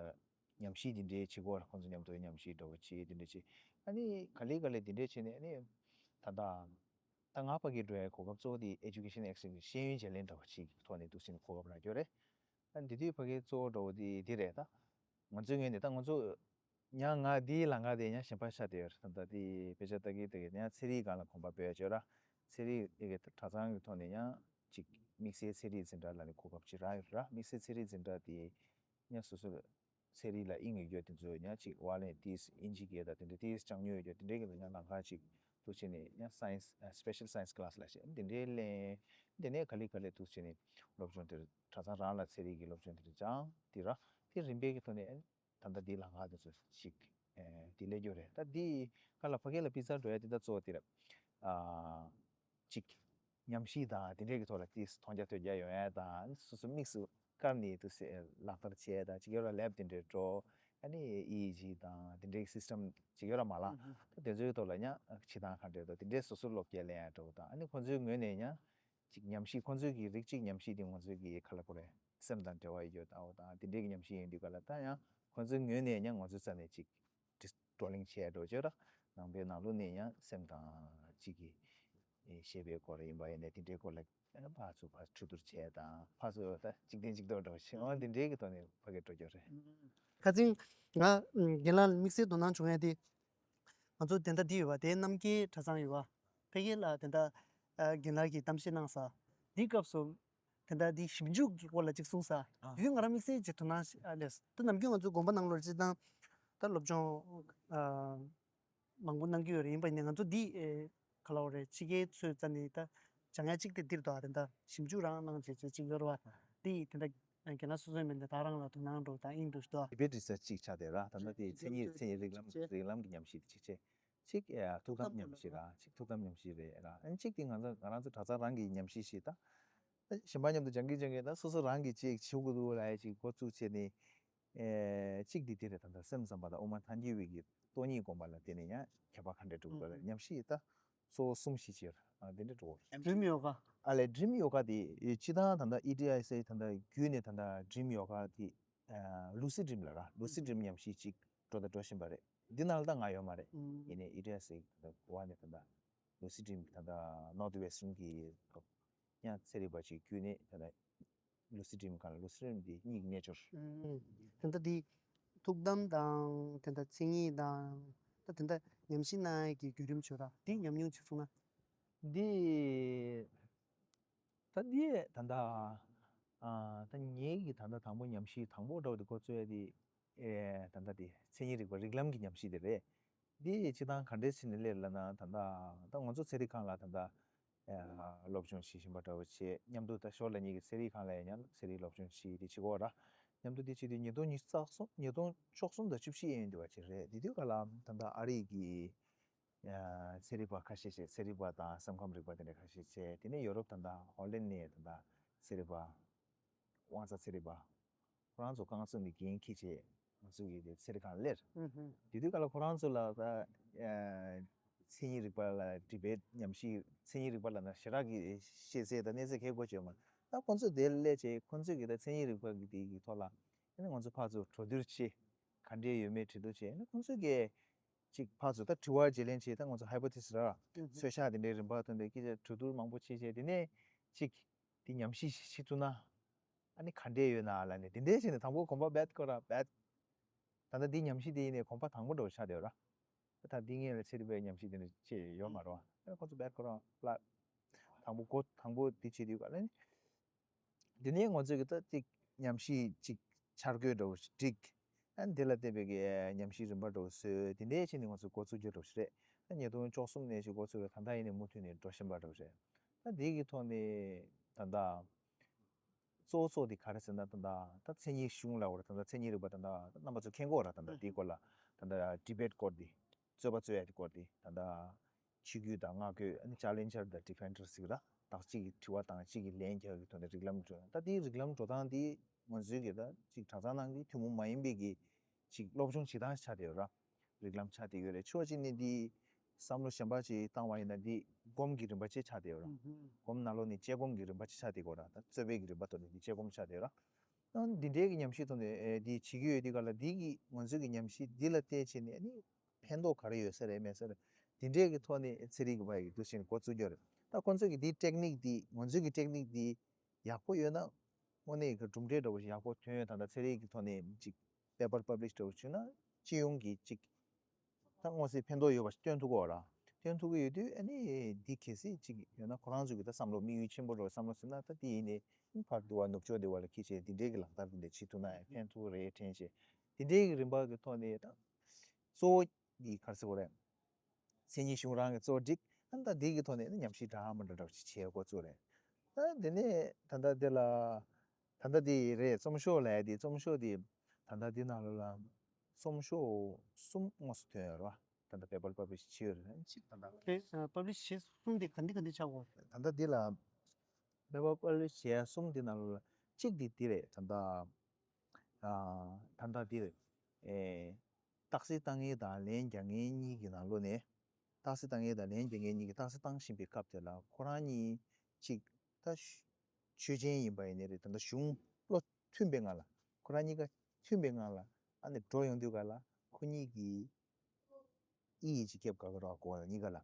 ཉམས་ཞིབ་འདི་འདྲའི་བྱེད་སྒོ་ཁོང་ཚོ་མཉམ་དུ་ཉམས་ཞིབ་འདྲ་བོ་བྱེད་འདི་འདྲ་བྱེད། ཨ་ནི་ག་ལེ་ག་ལེ་འདི་འདྲའི་བྱས་ནས་ཨ་ནི་ད་ལྟ་ད་ང་ཕ་གིར་འགྲོ་ཡའི་གོ་སྐབས་གཙོ་བོ་དེ་Education Exchange ཤེས་ཡོན་བརྗེ་ལེན་འདྲ་བོ་ཅིག་གི་ཐོག་ནས་འདུག་ཟིན་གོ་སྐབས་རག་རྒྱུ་རེད། ཨ་ནི་འདི་དུས་ཕ་གིའི་གཙོ་བོ་འདྲ་བོ་དེ་འདི་རེད་ད། ང་ཚོའི་ངོས་ནས་ད་ང་ཚོ་ཡང་ང་འདིའི་ལམ་ཁ་དེ་ཡང་གཞན་པ་ཤ་དེ་ཡོད་རེད། ད་ལྟ་དེ་དཔེ་ཆ་ལྟ་གི་ལྟ་གི་ཡང་ཚན་རིག་སྒང་ལ་གོམ་པ་སྤོས་ཡ་ཅིག་ཡོད་ར། ཚན་རིག་དེ་གི་གྲྭ་ཚང་གི་ཐོག་ནས་ཡང་ཅིག་དམིགས་བསལ་ཚན་རིག་འཛིན་གྲྭ་ལ་ནི་གོ་སྐབས་ཅིག་རག་ཡོད་ར། དམིགས་བསལ་ཚན་རིག་འཛིན་གྲྭ་དེ་ཡང་སོ་སོ་ཚན་རིག་ལ་དབྱིངས་ཡོད་རྒྱུ་དེ་ཚོ་ཡང་ཅིག་བ་ལན་ཏིས་ཨིན་ཇི་སྐད་དང་དེ་འདྲ་ཏིས་སྦྱང་མྱོང་ཡོད་རྒྱུ་དེ་འདྲའི་གི་ལ་ཡང་ལམ་ཁ་ཅིག་འདུག་བྱས་ནས་ཡང་science special science class ལ་བྱས་དེ་འདྲའི་ལེན། དེ་ནས་ག་ལེ་ག་ལེ་འདུག་བྱས་ནས་སློབ་སྦྱོང་དེར་གྲྭ་ཚང་རང་ལ་ཚན་རིག་གི་སློབ་སྦྱོང་དེ་འདྲ་སྦྱང་དེ་ར། དེ་རིམ་པས་ཀྱི་ཐོག་ནས་ད་ལྟ་འདི་ལ་ང་དེ་ཚོ་ཞིག་ཨེ་དེ་ལས་རྒྱུ་རེད། ད་འདི་ག་ལ་ཕ་གི་ལ་པི་ཛ་འགྲོ་ཡ་དེ་ད་གཙོ་བོ་དེ་རེད། ཨ་ཅིག་ཉམས་ཞིབ་དང་དེ་འདྲས་ཀྱི་ཐོག་ལ་ཏིས་མཐོང་རྒྱ་ཐོས་རྒྱ་ཡོང་ཡ་དང་སོ་སོ་དམིགས་སུ་བཀར་ནས་དུ་སེ་ལག་བསྟར་བྱས་དང་ཅིག་ཡོད་ལ་ལེབ་དེ་འདྲས་འགྲོ། ཨ་ནི་ཨི་ཨི་ཇི་དང་དེ་འདྲའི་སི་སི་ཊམ་ཅིག་ཡོད་ར་མ་ལ། ད་དེ་ཚོའི་ཐོག་ལ་ཡང་ཕྱི་ཐང་ག་འདྲ་འདུག་དེ་འདྲའི་སོ་སོ་ལོག་སྐྱེལ་ལེན་ཡང་འགྲོ་དང་། ཨ་ནི་ཁོང་ཚོའི་ངོས་ནས་ཡང་ཅིག་ཉམས་ཞིབ། ཁོང་ཚོའི་གི་རིགས་གཅིག་ཉམས་ཞིབ་དེ་ང་ཚོའི་གི་ག་ལ་གོ་རེད། སེམས་དང་འབྲེལ་བ་ཡོད་ཨའོ་དང་དེ་འདྲའི་གི་ཉམས་ཞིབ་ཡིན་དུས་ག་ལ། ད་ཡང་ཁོང་ཚོའི་ངོས་ནས་ཡང་ང་ཚོའི་རྩ་ནས་ཅིག་བགྲོ་གླེང་བྱས་འགྲོ་བྱས་ར། ནང་པའི་ནང་ལོགས་ནས་ཡང་སེམས་དང་གཅིག་གི་ཞེས་པའི་སྐོར་ཡིན་པ་ཡིན་ནས་དེ་འདྲའི་སྐོར་ལ་ཕར་ཚུར་ཕར་གྲོས་བསྡུར་བྱས་དང་། ཕར་ཚུར་ད་གཅིག་བསྟན་གཅིག་རྟོགས་འགྲོ་བྱས། འོ་དེ་འདྲའི་གི་ཐོག་ནས་ཕ་གི་འགྲོ་རྒྱུ་རེད། ཁ་སང་ང་རྒན་ལགས་དམིགས་བསལ་དོ་སྣང་བྱུང་ཡ་དེ། ང་ཚོ་དེ་འདྲ་འདི་ཡོད་པ་དེ་རྣམ་རྒྱལ་གྲྭ་ཚང་ཡོད་པ། ཕ་གི་ལ་དེ་འདྲ་རྒན་ལགས་ཀྱིས་གཏམ་བཤད་གནང་ས་འདི་སྐབས་སུ། དེ་འདྲ་འདི་ཞིབ་འཇུག་གི་སྐོར་ལ་ཅིག་གསུངས་ས། ཨ། དེ་ང་རང་དམིགས་བསལ་གྱི་དོ་སྣང་ཨ་ལས། ད་ནམ་རྒྱུན་ང་ཚོ་དགོན་པ་ནང་ལོགས་སྤྱིར་བཏང་ད་སློབ་སྦྱོང་ཨ་མང་པོ་གནང་གི་ཡོད་རེད། ཡིན་པ་ཡིན་ནའི་ང་ཚོ་འདི་ཨེ་ག་ལ་བ་རེད། ཕྱི་རྒྱལ་ཚོའི་རྩ་ནས་ད་སྦྱང་ཡ་གཅིག་དེ་འདིར་འདུག་ཨ། དེ་འདྲ་ཞིབ་འཇུག་རང་གནང་བྱས་བྱས་ཅིག་ཡོད་རེད་བ། འདི་དེ་འདྲ་རྒན་ལགས་སོ་སོའི་མིང་དེ་ད་རང་ལ་དོ་སྣང་འགྲོ་དང་ཨིན་འགྲོ་ཞིག་འདུག་ཨ། ཌི་བེ་ཊི་རི་སར་ཆི་ཅིག་ཆགས་བསྡད་ར། ད་ལྟ་དེ་མཚན་ཉིད་མཚན་ཉིད་རིགས་ལམ་རིགས་ལམ་གྱི་ཉམས་ཞིབ་དེ་ཅིག་བྱས། གཅིག་ཨ་ཐུགས་དམ་ཉམས་ཞིབ་ར། གཅིག་ཐུགས་དམ་ཉམས་ཞིབ་རེད་ར། ཨ་ནི་གཅིག་དེ་ང་ཚོ་ང་རང་ཚོ་གྲྭ་ཚང་རང་གི་ཉམས་ཞིབ་ཞིག་དང་། གཞན་པ་མཉམ་དུ་སྦྱང་གིན་སྦྱང་གིན་ད་སོ་སོ་རང་གིས་ཅིག་བྱེད་དགོས་འདུག་ལབ་ཡ་ཅིག་འགོ་བཙུགས་བྱས་ནས། ཨེ་གཅིག་དེ་དེ་རེད། ད་ལྟ་སེམས་ཙམ་པ་དང་དབུ་མ་ཐལ་འགྱུར་བའི་གི་སྟོང་ཉིད་སྒོམ་པ་ལ་བརྟེན་ནས་ཡང་ཁྱད་པར་ག་འདྲ་འགྲོ་གི་རེད། ཉམས་ཞིབ་ད་གཙོ་བོ་གསུམ་བཞི་ཅིག་ཡོད་ར། ཨ་དེ་འདྲ་འགྲོ་གི་རེད། ཌྲིམ་ཡོ་ག་ཨ་ལས་ཌྲིམ་ཡོ་ག་དེ་སྤྱིར་བཏང་ད་ལྟ་ཨི་ཌི་ཨའི་སི་ད་ལྟ་བརྒྱུད་ནས་ད་ལྟ་ཌྲིམ་ཡོ་ག་དེ་ལུ་སི་ཌི་ཌྲིམ་ལབ་ར། ལུ་སི་ཌི་ཌྲིམ་ཉམས་ཞིབ་ཅིག་འགྲོ་དང་འགྲོ་བཞིན་པ་རེད། འདི་ནང་ལ་ད་ང་ཡོད་མ་རེད། ཡིན་ནའི་ཨི་ཌི་ཨའི་སི་ད་ལྟ་གོ་བ་ནས་ད་ལྟ་ལུ་སི་ཌི་ཌྲིམ་ད་ལྟ་ནོར་ཐི་ཝེ་སི་ཊརན་གི་ཡང་ཚན་རིག་པ་ཅིག་བརྒྱུད་ནས་ད་ལྟ་ལུ་སི་ཌི་ཌྲིམ་གང་ལ་ལུ་སི་ཌི་ཌྲིམ་འདི་གཉིས་ཀྱི་རྣལ་འབྱོར། ཨུམ། དེ་འདྲ་འདི་ཐུགས་དམ་དང་དེ་འདྲ་མཚན་ཉིད་དང་ད་དེ་འདྲ་ཉམས་ཞིབ་གནང་ཡས་ཀྱི་བརྒྱུད་རིམ་བྱོས་ར། འདི་ཉམས་མྱོང་ཅིག་གསུང་ན། འདི་ད་འདི་ད་ལྟ་ཨ་ད་ངེད་ཀྱི་ད་ལྟ་དང་པོ་ཉམས་ཞིབ་དང་པོ་འདྲ་བོ་འདི་འགོ་བཙུགས་ཡས་འདི་ཨེ་ད་ལྟ་འདི་མཚན་ཉིད་རིག་པ་རིགས་ལམ་གྱི་ཉམས་ཞིབ་འདི་རེད། འདི་སྤྱིར་བཏང་ག་འདྲས་བྱས་ནས་སླེབས་ལབ་ན། ད་ལྟ་ད་ང་ཚོ་ཚན་རིག་ཁང་ལ་ད་ལྟ་ཨ་སློབ་སྦྱོང་བྱེད་བཞིན་པ་འདྲ་བོ་བྱས། མཉམ་དུ་ད་ཞོར་ལ་ངེད་ཀྱི་ཚན་རིག་ཁང་ལ་ཡང་ཚན་རིག་སློབ་སྦྱོང་བྱེད་དེ་བྱེད་ཀྱི་ཡོད་ར། མཉམ་དུ་དེ་བྱེད་དུས་ཉིས་སྟོང་ཉི་ཤུ་རྩ་གསུམ་ཉིས་སྟོང་བཅུ་གསུམ་དང་བཅུ་བཞི་ཡན་དུ་བ་ཅིག་རེད། དེ་དུས་ག་ལ་ད་ལྟ་ཨ་རི་གི་ཨ་ཚན་རིག་པ་ཁ་ཤས་བྱས། ཚན་རིག་པ་དང་སེམས་ཁམས་རིག་པ་དེ་འདྲ་ཁ་ཤས་བྱས། དེ་ནས་ཡོ་རོབ་ད་ལྟ་ཧོ་ལན་ནས་ད་ལྟ་ཚན་རིག་པ་དབང་རྩ་ཚན་རིག་པ་ཁོ་རང་ཚོ་རྐང་བཙུགས་ནས་འགན་འཁྱེར་བྱས། ང་ཚོ་གི་དེ་ཚན་རིག་ཁང་སླེབས། ཨུ་ཧུ། དེ་དུས་ག་ལ་ཁོ་རང་ཚོ་ལ་ད་ཨ་མཚན་ཉིད་རིག་པ་ལ་ཌི་བེཊ་ཉམས་ཞིབ། མཚན་ཉིད་རིག་པ་ལ་ན་ཞེ་དྲག་གི་ཤེས་ཚད་དང་གནས་ཚད་གལ་དགོས་ཀྱི་ཡོད་མ་རེད། ད་ཁོ་ཚོ་དེ་སླེབས་བྱས་ཁོ་ཚོས་གི་ད་མཚན་ཉིད་རིག་པ་གི་དེ་གི་ཐོག་ལ་ཨ་ནི་ང་ཚོ་ཕར་ཚུར་གྲོས་བསྡུར་བྱས། ག་འདྲས་ཡོད་མེད་གྲོས་བསྡུར་བྱས། ཨ་ནི་ཁོ་ཚོས་གི་ཅིག་ཕར་ཚུར་ད་དྲི་བ་བརྗེ་ལེན་བྱས། ད་ང་ཚོ་ཧའི་པོ་ཐེ་སི་སི་ར། ཨུ་ཧུ། ཚོད་ཤག་དེ་འདྲའི་རིམ་པ་ཐོན་ཏེ་སྐད་ཆ་གྲོས་བསྡུར་མང་པོ་བྱས་བྱས། དེ་ནས་ཅིག་དེ་ཉམས་ཞིབ་ཞིག་བྱེད་ཐུབ་ན་ཨ་ནི་ག་འདྲས་ཡོད་ན་ལབ་ནས་དེ་འདྲས་བྱས་ནས་དང་པོ་གོམ་པ་རྦད་བསྐོར་ར་རྦད། ད་ལྟ་འདི་ཉམས་ཞིབ་དེ་ཡིན་ནའི་གོམ་པ་དང་པོ་འདྲ་བོ་ཆགས་བསྡད་ཡོད་ར། ད་འདི་ངས་ལ་ཚེ་རིང་པའི་ཉམས་ཞིབ་དེ་འདྲ་བྱས་ཡོད་མ་རེད་བ། ཨ་ཁོ་ཚོ་རྦད་ཁོ་རང་ལ་དང་པོ་འགོ་དང་པོ་འདི་བྱེད་དུས་ག་ལ་ནི། དེ་ནས་ང་ཚོས་གི་ད་ཅིག་ཉམས་ཞིབ་ཅིག་འཆར་འགོད་འདྲ་བོ་ཞིག་བསྒྲིགས། ཨ་འདི་ལ་བརྟེན་པའི་གི་ཉམས་ཞིབ་རིམ་པ་འདྲ་བོ་བཟོས། དེ་འདྲའི་ཆེད་ནས་ང་ཚོ་འགོ་ཚུགས་རྒྱུ་འདྲ་བོ་ཞིག་རེད། ཨ་ཉིས་སྟོང་བཅུ་གསུམ་ནས་ཞིག་འགོ་ཚུགས་པའི་ད་ལྟ་ཡིན་ནའི་མུ་མཐུད་ནས་འགྲོ་བཞིན་པ་འདྲ་བོ་རེད། ད་འདི་གི་ཐོག་ནས་ད་ལྟ་གཙོ་བོ་གཙོ་བོ་དེ་ག་རེ་ཟེར་ན། ད་ལྟ་ད་མཚན་ཉིད་གཞུང་ལ་འོ་ར། ད་ལྟ་མཚན་ཉིད་རིག་པ་ད་ལྟ་རྣམ་པ་ཚོ་མཁྱེན་གྱི་ཡོད་ར། ད་ལྟ་འདིའི་སྐོར་ལ་ད་ལྟ་ཌི་བེཊ་སྐོར་འདི། རྩོད་པ་རྩོད་ཡ་དེ་སྐོར་དེ་ད་ལྟ་ཆོས་བརྒྱུད་དང་སྔགས་བརྒྱུད། ཨ་ནི་ཅ་ལེན་ཇར་དང་ཌི་ཕེན་ཌར་ཟེར་གི་ར། ད་གཅིག་གིས་དྲི་བ་དང་གཅིག་གིས་ལན་རྒྱག་གི་ཐོག་ནས་རིགས་ལམ་འགྲོ། ད་དེའི་རིགས་ལམ་འགྲོ་སྟངས་དེ་ང་ཚོའི་གི་ད་གཅིག་གྲྭ་ཚང་ནང་གི་ཐུན་མོང་མ་ཡིན་པའི་གི་གཅིག་སློབ་སྦྱོང་བྱེད་སྟངས་ཆགས་བསྡད་ཡོད་ར། རིགས་ལམ་ཆགས་བསྡད་ཡོད་རེད། ཕྱོགས་གཅིག་ནས་དེ་བསམ་བློ་གཞན་པ་ཅིག་བཏང་བ་ཡིན་ན་དེ་སྒོམ་གྱི་རིམ་པ་ཅིག་ཆགས་བསྡད་ཡོད་ར། སྒོམ་ནང་ལོགས་ནས་དཔྱད་སྒོམ་གྱི་རིམ་པ་ཅིག་ཆགས་བསྡད་ཡོད་ར། ད་རྩོད་པའི་གི་རིམ་པ་ཐོག་ནས་དེ་དཔྱད་སྒོམ་ཆགས་བསྡད་ཡོད་ར། འདི་འདྲའི་གི་ཉམས་ཞིབ་ཐོག་ནས་ཨེ་འདི་བྱེད་ཀྱི་ཡོད་དུས་ག་ལ། འདི་གི་ང་ཚོའི་གི་ཉམས་ཞིབ་འདི་ལ་བལྟས་བྱས་ནས་ཨ་ནི་ཕན་ཐོགས་ག་རེ་ཡོད་ས་རེད་མེད་ས་རེད། འདི་འདྲའི་གི་ཐོག་ནས་ཚན་རིག་གི་བ་ཡི་འདུ་ཤེས་འགོ་བཙུགས་རྒྱུ་རེད། ད་ཁོང་ཚོས་གི་འདི་ཊེག་ནིག་འདི་ང་ཚོའི་གི་ཊེག་ནིག་འདི་ཡག་པོ་ཡོད་ན་དངོས་གནས་གི་གྲུབ་འབྲས་འདྲ་བོ་ཞིག་ཡག་པོ་ཐོན་ཡོད། ད་ལྟ་ཚན་རིག་གི་ཐོག་ནས་ཅིག་པེ་པར་པབ་ལི་ཤི་འདྲ་བོ་བྱུང་ན་སྤྱི་ཡོངས་ཀྱི་ཅིག་ད་མངོན་གསལ་ཕན་ཐོགས་ཡོད་པ་ཞིག་སྟོན་ཐུབ་ཀྱི་ཡོད་ར། སྟོན་ཐུབ་ཀྱི་ཡོད་དུས་ཨ་ནི་འདི་གལ་སྲིད་ཅིག་ཡོད་ན་ཁོ་རང་ཚོ་གི་ད་བསམ་བློ་དམིགས་ཡུལ་ཆེན་པོ་འདྲ་བོ་བསམ་བློ་ཟིན་ན། ད་དེ་ཡིན་ནའི་ཕར་འདུལ་བ་ནུབ་ཕྱོགས་བདེ་བ་ལ་ཁྱེད་ཆེ་འདི་འདྲའི་གི་ལག་བསྟར་འདི་འདྲ་བྱེད་ཐུབ་ན་ཡང་ཕན་ཐོགས་རེད་དྲན་ཆེ། འདི་འདྲའི་གི་རིམ་པ་གི་ཐོག་ནས་ད་གཙོ་བོ་འདི་ག་རེ་ཟེར་དགོས་རེད། མཚན་ཉིད་གཞུང་རང་གི་གཙོ་བོ་བསྒྲིགས། ཨ་ནི་ད་འདི་གི་ཐོག་ནས་ནི་ཉམས་ཞིབ་འདྲ་མི་འདྲ་འདྲ་བོ་ཞིག་བྱེད་འགོ་བཙུགས་རེད། ད་འདི་ནས་ད་ལྟ་འདི་ལ་ད་ལྟ་འདི་རེད། རྩོམ་ཤོག་ལབ་ཡ་འདི། རྩོམ་ཤོག་འདི་ད་ལྟ་འདི་ནང་ལོགས་ལ་རྩོམ་ཤོག་གསུམ་དངོས་སུ་ཐོན་ཡོད་རེད་བ། ད་ལྟ་པེ་པར་པབ་ལི་ཤི་བྱས་ཡོད་རེད། གཅིག་ད་ལྟ་པེ་ཨ་པབ་ལི་ཤི་བྱས་གསུམ་དེ་ག་འདི་ག་འདི་ཆགས་གོ། ད་ལྟ་འདི་ལ་པེ་པར་པབ་ལི་ཤི་བྱས་གསུམ་འདི་ནང་ལོགས་ལ་གཅིག་འདི་འདི་རེད། ད་ལྟ་ཨ་ད་ལྟ་འདི་རེད། ཨེ་རྟགས་གསལ་བཏང་མཁན་དང་ལན་རྒྱག་མཁན་གཉིས་ཀྱི་ནང་ལོགས་ནས། རྟགས་གསལ་བཏང་མཁན་དང་ལན་རྒྱག་མཁན་གཉིས་ཀྱིས་རྟགས་གསལ་བཏང་བཞིན་པའི་སྐབས་དེ་ལ་ཁོ་རང་གཉིས་གཅིག་ད་ཤ- ཆོས་ཅན་ཡིན་པ་ཡིན་ནའི་རེད། ད་ལྟ་གཞུང་བློ་མཐུན་པའི་ངང་ལ། ཁོ་རང་གཉིས་ཀ་མཐུན་པའི་ངང་ལ་ཨ་ནི་འགྲོ་ཡོང་དུས་ག་ལ་ཁོ་གཉིས་ཀྱིས་ཨི་ཡི་ཅིག་ཁྱབ་ག་ག་རོགས་གོ་ལ་གཉིས་ཀ་ལ་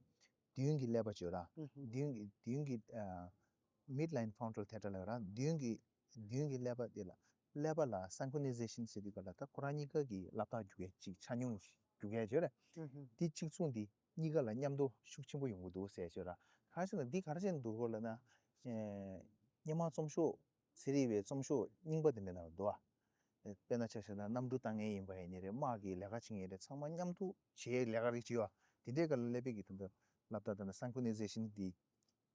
མདུན་གྱི་ཀླད་པ་བརྗོད་ར། ཨུ་ཧུ། མདུན་གྱི་མདུན་གྱི་ཨ་མིཌ་ལའིན་ཕོན་ཊལ་ཐེ་ཊར་ལབ་ར། མདུན་གྱི་མདུན་གྱི་ཀླད་པ་དེ་ལ་ཀླད་པ་ལ་སན་ཁོ་ནི་ཟེ་ཤན་ཟེར་དུས་ག་ལ་ད་ཁོ་རང་གཉིས་ཀ་གི་ལབ་རྟགས་རྒྱུག་ཡས་ཅིག་ཆ་སྙོམས་རྒྱུག་ཡས་བརྗོད་ར། ཨུ་ཧུ། དེ་གཅིག་མཚུངས་དེ་གཉིས་ཀ་ལ་མཉམ་དུ་ཤུགས་ཆེན་པོ་ཡོང་གི་འདུག་ཟེར་བརྗོད་ར། ག་རེ་ཟེར་ན་འདི་ག་རེ་བྱས་ནས་འདུག་གོ་ལབ་ན། ཨེ་སྔོན་མ་རྩོམ་ཤོག་ཚན་རིག་པའི་རྩོམ་ཤོག་རྙིང་པ་དེ་འདྲ་ནང་འདུག་ཨ། དཔེར་ན་ཆ་བཞག་ན་གནམ་གྲུ་བཏང་མཁན་ཡིན་པ་ཡིན་ནའི་རེད། དམག་གི་ལས་ཀ་བྱེད་མཁན་རེད། ཚང་མ་མཉམ་དུ་བྱེད་ལས་ཀ་རིགས་བྱེད་ཡོད། དེ་འདྲའི་སྐབས་ལ་ཀླད་པའི་གི་དོན་དུ་ལབ་ད་ད་ན་སན་ཁོ་ནི་ཟེ་ཤན་འདི་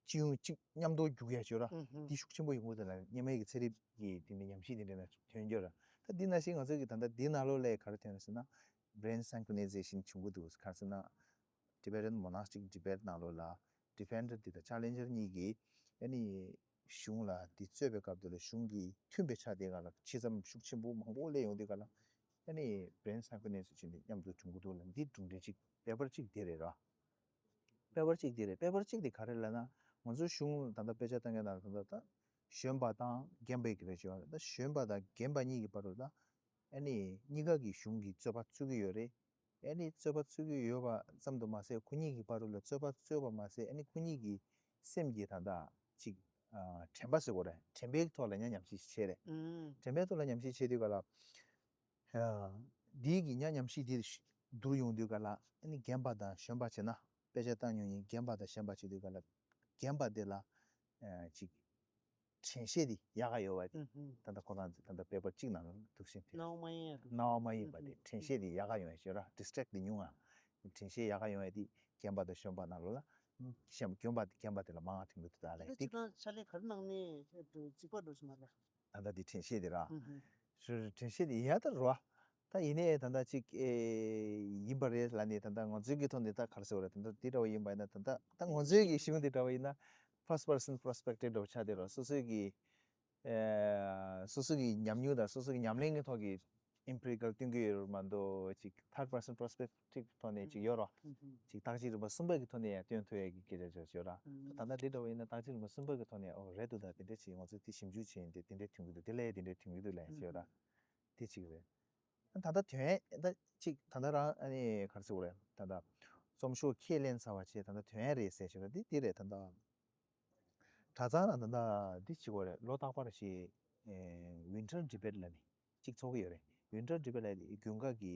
སྤྱི་ཡོངས་གཅིག་མཉམ་དུ་རྒྱུག་ཡ་བྱོས་ར། ཨུ་ཧུ། འདི་ཤུགས་ཆེན་པོ་ཡོང་གི་འདུག་ལ་སྔོན་མའི་གི་ཚན་རིག་གི་དེ་འདྲའི་ཉམས་ཞིབ་དེ་འདྲ་ན་ཐོན་ཡོད་ར། ད་འདི་ནང་བཞིན་ང་ཚོའི་གི་ད་ལྟ་འདི་ནང་ལོགས་ལ་ག་རེ་ཐོན་ཟེར་ན་brain synchronization བྱུང་གི་འདུག་ག་རེ་ཟེར་ན། Tibetan monastic debate ནང་ལོགས་ལ་defender འདི་དང་challenger གཉིས་ཀྱིས་ཨ་ནི་གཞུང་ལ་འདི་རྩོད་པའི་སྐབས་དེ་ལ་གཞུང་གིས་མཐུན་པའི་ཆ་དེ་ག་ལ་ཕྱི་མཚམས་ཤུགས་ཆེན་པོ་མང་པོ་སླེབས་ཡོང་དུས་ག་ལ་ཨ་ནི་brain synchronization མཉམ་དུ་བྱུང་གི་འདུག་ལ། འདི་སྒྲུང་འདྲ་གཅིག་པེ་པར་གཅིག་འདི་རེད་ར། པེ་པར་གཅིག་འདི་རེད། པེ་པར་གཅིག་འདི་ག་རེ་ལབ་ན་ང་ཚོའི་གཞུང་ད་ལྟ་དཔེ་ཆ་ལྟ་མཁན་དང་ད་ལྟ་ད་གཞོན་པ་དང་རྒན་པའི་གི་རེ་བྱེད་པ་ད་གཞོན་པ་དང་རྒན་པ་གཉིས་ཀྱི་བར་དུ་ད་ཨ་ནི་གཉིས་ཀ་གི་གཞུང་གི་རྩོད་པ་རྩོད་ཀྱི་ཡོད་རེད། ཨ་ནི་རྩོད་པ་རྩོད་ཀྱི་ཡོད་པ་ཙམ་དུ་མ་ཟད་ཁོ་གཉིས་ཀྱི་བར་དུ་ལ་རྩོད་པ་རྩོད་པ་མ་ཟད་ཨ་ནི་ཁོ་གཉིས་ཀྱི་སེམས་ཀྱི་ད་ལྟ་ཅིག་ཨ་དྲན་པ་ཟེར་དགོས་རེད། དྲན་པའི་ཐོག་ལ་ཉ་ཉམས་ཞིབ་བྱས་རེད། ཨུམ། དྲན་པའི་ཐོག་ལ་ཉམས་ཞིབ་བྱས་དུས་ག་ལ། ཨ་འདིའི་གི་ཉ་ཉམས་ཞིབ་འདི་བསྡུར་ཡོང་དུས་ག་ལ་ཨ་ནི་རྒན་པ་དང་གཞོན་པ་བྱས་ན་དཔེ་ཆ་བཏང་མྱོང་ཡིན། རྒན་པ་དང་གཞོན་པ་བྱེད་དུས་ག་ལ་རྒན་པ་དེ་ལ་ཨ་ཅིག་དྲན་ཤེས་དེ་ཡག་ག་ཡོད་པ་དེ། ཨུ་ཧུ། ད་ལྟ་ཁོ་རང་ཚོ་ད་ལྟ་པེ་པར་གཅིག་ནང་ལ་འདུག་སེ་དེ་སྣང་བ་མ་ཡིན་ཡ་འདུག་སྣང་བ་མ་ཡིན་པ་དེ་དྲན་ཤེས་དེ་ཡག་ག་ཡོང་ཡ་ཞེས་ར། distract དེ་ཉུང་ང་། དྲན་ཤེས་ཡག་ག་ཡོང་ཡ་དེ་རྒན་པ་དང་གཞོན་པ་ནང་ལོགས་ལ་གཞོན་རྒན་པ་རྒན་པ་དེ་ལ་མང་བ་དྲན་གི་འདུག་ད་ལས་དེ་དེ་ཅིག་ནང་ཕྱག་ལས་ག་རེ་གནང་ནས་གཅིག་པ་འགྲོ་ཞིག་མ་རེད། ད་ལྟ་དེ་དྲན་ཤེས་དེ་ར། ཧུམ་ཧུམ། ཧྲི་དྲན་ཤེས་དེ་ཡག་ད་རོ། ད་ཡིན་ནའི་ད་ལྟ་ཅིག་ཨེ་ཡིན་པ་རེད་ལ་ནི་ད་ལྟ་ང་ཚོའི་གི་ཐོག་ནས་ད་ག་རེ་ཟེར་བ་རེད། ད་ལྟ་དེ་འདྲ་བ་ཡིན་པ་ཡིན་ན་ད་ལྟ་ད་ང་ཚོའི་གི་གཞུང་དེ་འདྲ་བ་ཡིན་ན་first person perspective འདྲ་བ་ཆགས་བསྡད་རོ། སོ་སོའི་གི་ཨེ་སོ་སོ་གི་ཉམས་མྱོང་དང་སོ་སོ་གི་ཉམས་ལེན་གྱི་ཐོག་གི་empirical སྟོན་གྱི་ཡོད་རེད་མ་གཏོགས་ཅིག་third person perspective ཐོག་ནས་ཅིག་ཡོད་རོ། ཅིག་རྟགས་གཅིག་རིམ་པ་གསུམ་པ་གི་ཐོག་ནས་ཡང་སྟོན་ཐུབ་ཡས་ཀྱི་སྐད་ཆ་ཅིག་ཡོད་ར། ད་ལྟ་དེ་འདྲ་བ་ཡིན་ན་རྟགས་གཅིག་རིམ་པ་གསུམ་པ་གི་ཐོག་ནས་ཨོ་རེད་འདུག་ད་དེ་འདྲ་ཅིག་ང་ཚོས་དེ་ཞིབ་འཇུག་བྱས་ཡིན་དེ་དེ་འདྲ་ཐོན་གྱི་འདུག་དེ་ལས་དེ་འདྲ་ཐོན་གྱི་འདུག་ལབ་ཡས་ཅིག་ཡོད་ར། དེ་གཅིག་རེད། ད་ལྟ་དོན་ད་ཅིག་ད་ལྟ་རང་ཨ་ནི་ག་རེ་ཟེར་དགོས་རེད། ད་ལྟ་རྩོམ་ཤོག་ཁས་ལེན་ཚར་བ་བྱས་ད་ལྟ་དོན་རེད་ཟེར་ཞེས་པ་འདི་འདི་རེད། ད་ལྟ་གྲྭ་ཚང་ལ་ད་ལྟ་འདི་བྱེད་དགོས་རེད། ལོ་རྟག་པར་ཞིག་ཨེ་winter debate ལབ་ནས་གཅིག་ཚོགས་ཀྱི་ཡོད་རེད། winter debate ལབ་དེ་དགུན་ཁ་གི་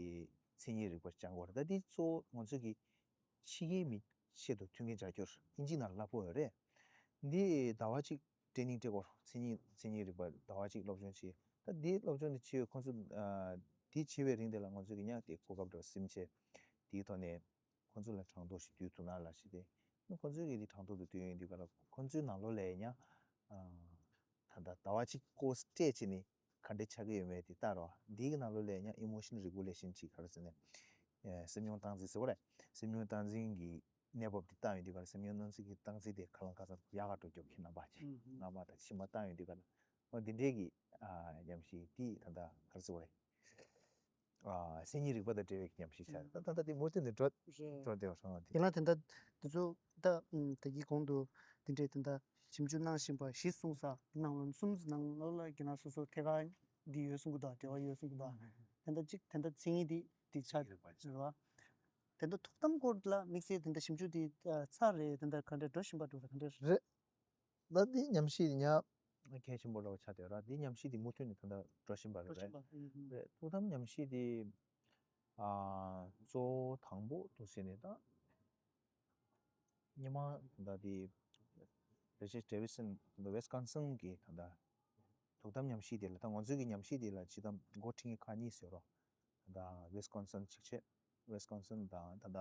མཚན་ཉིད་རིག་པ་སྦྱང་དགོས་རེད། ད་འདི་གཙོ་བོ་ང་ཚོ་གི་ཕྱི་རྒྱལ་མི་ཆེད་དུ་མཐུན་རྐྱེན་སྦྱར་རྒྱུར་ཨིན་ཇི་ནང་ལ་བསླབ་དགོས་ཡོད་རེད། འདི་ཟླ་བ་གཅིག་training སྤྲད་དགོས། མཚན་ཉིད་མཚན་ཉིད་རིག་པ་ཟླ་བ་གཅིག་སློབ་སྦྱོང་བྱས། ད་འདི་སློབ་སྦྱོང་འདི་བྱས་ཁོང་ཚོ་ཨ་འདི་བྱེད་པའི་རིང་དེ་ལ་ང་ཚོ་གི་ཉག་དེ་གོ་སྐབས་འདྲ་བ་ཟིན་བྱས་དེའི་ཐོག་ནས་ཁོང་ཚོ་ལ་གྲངས་ཐོ་ཞིག་བསྡུས་ཐུབ་ན་ལ་ཞིག་དེ་ཁོང་ཚོའི་གི་དེ་གྲངས་ཐོ་དུ་བསྡུས་ཡོང་དུས་ག་ལ་ཁོང་ཚོའི་ནང་ལོགས་ལ་ཡང་ཨ་ད་ལྟ་ཟླ་བ་གཅིག་course སྤྲད་བྱས་ནས་ག་འདྲས་ཆགས་ཀྱི་ཡོད་མེད་དེ་ལྟ་རོགས། འདི་གི་ནང་ལོགས་ལ་ཡང་emotion regulation ཅིག་ག་རེ་ཟེར་ནས་ཨེ་སེམས་མྱོང་སྟངས་འཛིན་ཟེར་བ་རེད། སེམས་མྱོང་སྟངས་འཛིན་གྱི་གནས་བབ་དེ་བཏང་ཡོང་དུས་ག་ལ་སེམས་མྱོང་སྣང་ཚུལ་གྱི་སྟངས་འཛིན་དེ་ཁ་ལང་ཁ་སང་ཡག་ག་འགྲོ་རྒྱུ་ཁྱེད་རྣམ་པ་ཅིག་ཨུ་ཧུ། རྣམ་པ་དང་ཕྱི་མ་བཏང་ཡོང་དུས་ག་ལ་འོ་འདི་འདྲའི་གི་ཨ་ཉམས་ཞིབ་དེ་ད་ལྟ་ག་རེ་ཟེར་བ་རེད། ཨ་མཚན་ཉིད་རིག་པ་དང་འབྲེལ་བའི་ཉམས་ཞིབ་བྱས། ཨུ་ད་ད་ལྟ་དེ་མུ་མཐུད་ནས་འགྲོ་རེད། འགྲོ་བསྡད་པ་སོང་བ་དེ། ཡིན་ན་དེ་འདྲ་དེ་ཚོ་ད་ཨུམ་ད་གི་གོང་དུ་དེ་འདྲའི་དེ་འདྲ་ཞིབ་འཇུག་གནང་བཞིན་པ་གཞི་གསུངས་ས་ནང་ལོ་གསུམ་ནང་ལོ་ལ་གི་ན་སོ་སོ་ཐད་ཀར་འདི་ཡོད་གསུང་གི་འདུག་འབྲེལ་བ་ཡོད་གསུང་གི་འདུག་དེ་འདྲ་གཅིག་དེ་འདྲ་མཚན་ཉིད་འདི་འདི་ཆགས་རེད་བ། དེ་འདྲ་ཐུགས་དམ་སྐོར་ལ་དམིགས་བསལ་དེ་འདྲ་ཞིབ་འཇུག་འདི་ཚར་རེད། དེ་འདྲ་ག་འདྲ་འགྲོ་བཞིན་པ་འདུག་ག་འདྲ་རེད། ད་འདི་ཉམས་ཞིབ་ཉག་གལ་ཆེན་པོ་འདྲ་བོ་ཆགས་བསྡད་ར། འདི་ཉམས་ཞིབ་འདི་མུ་མཐུད་ནས་ད་ལྟ་འགྲོ་བཞིན་པ་རེད། འགྲོ་བཞིན་པ། ཨུ་ཧུ། རེད། ཐུགས་དམ་ཉམས་ཞིབ་འདི་ཨ་གཙོ་བོ་དང་པོ་འདུག་ཟེར་ནས་ད་སྔོན་མ་ད་ལྟ་འདི་རི་ཅར་ཌེ་ཝི་སན་ད་ལྟ་ཝེ་སི་ཀོན་སིན་གི་ད་ལྟ་ཐུགས་དམ་ཉམས་ཞིབ་འདི་ལ་ད་ང་ཚོའི་གི་ཉམས་ཞིབ་འདི་ལ་ཇི་ལྟར་འགོ་ཁྲིད་མཁན་ཁག་གཉིས་ཟེར་རོ། ད་ལྟ་ཝེ་སི་ཀོན་སིན་གཅིག་བྱས། ཝེ་སི་ཀོན་སིན་དང་ད་ལྟ་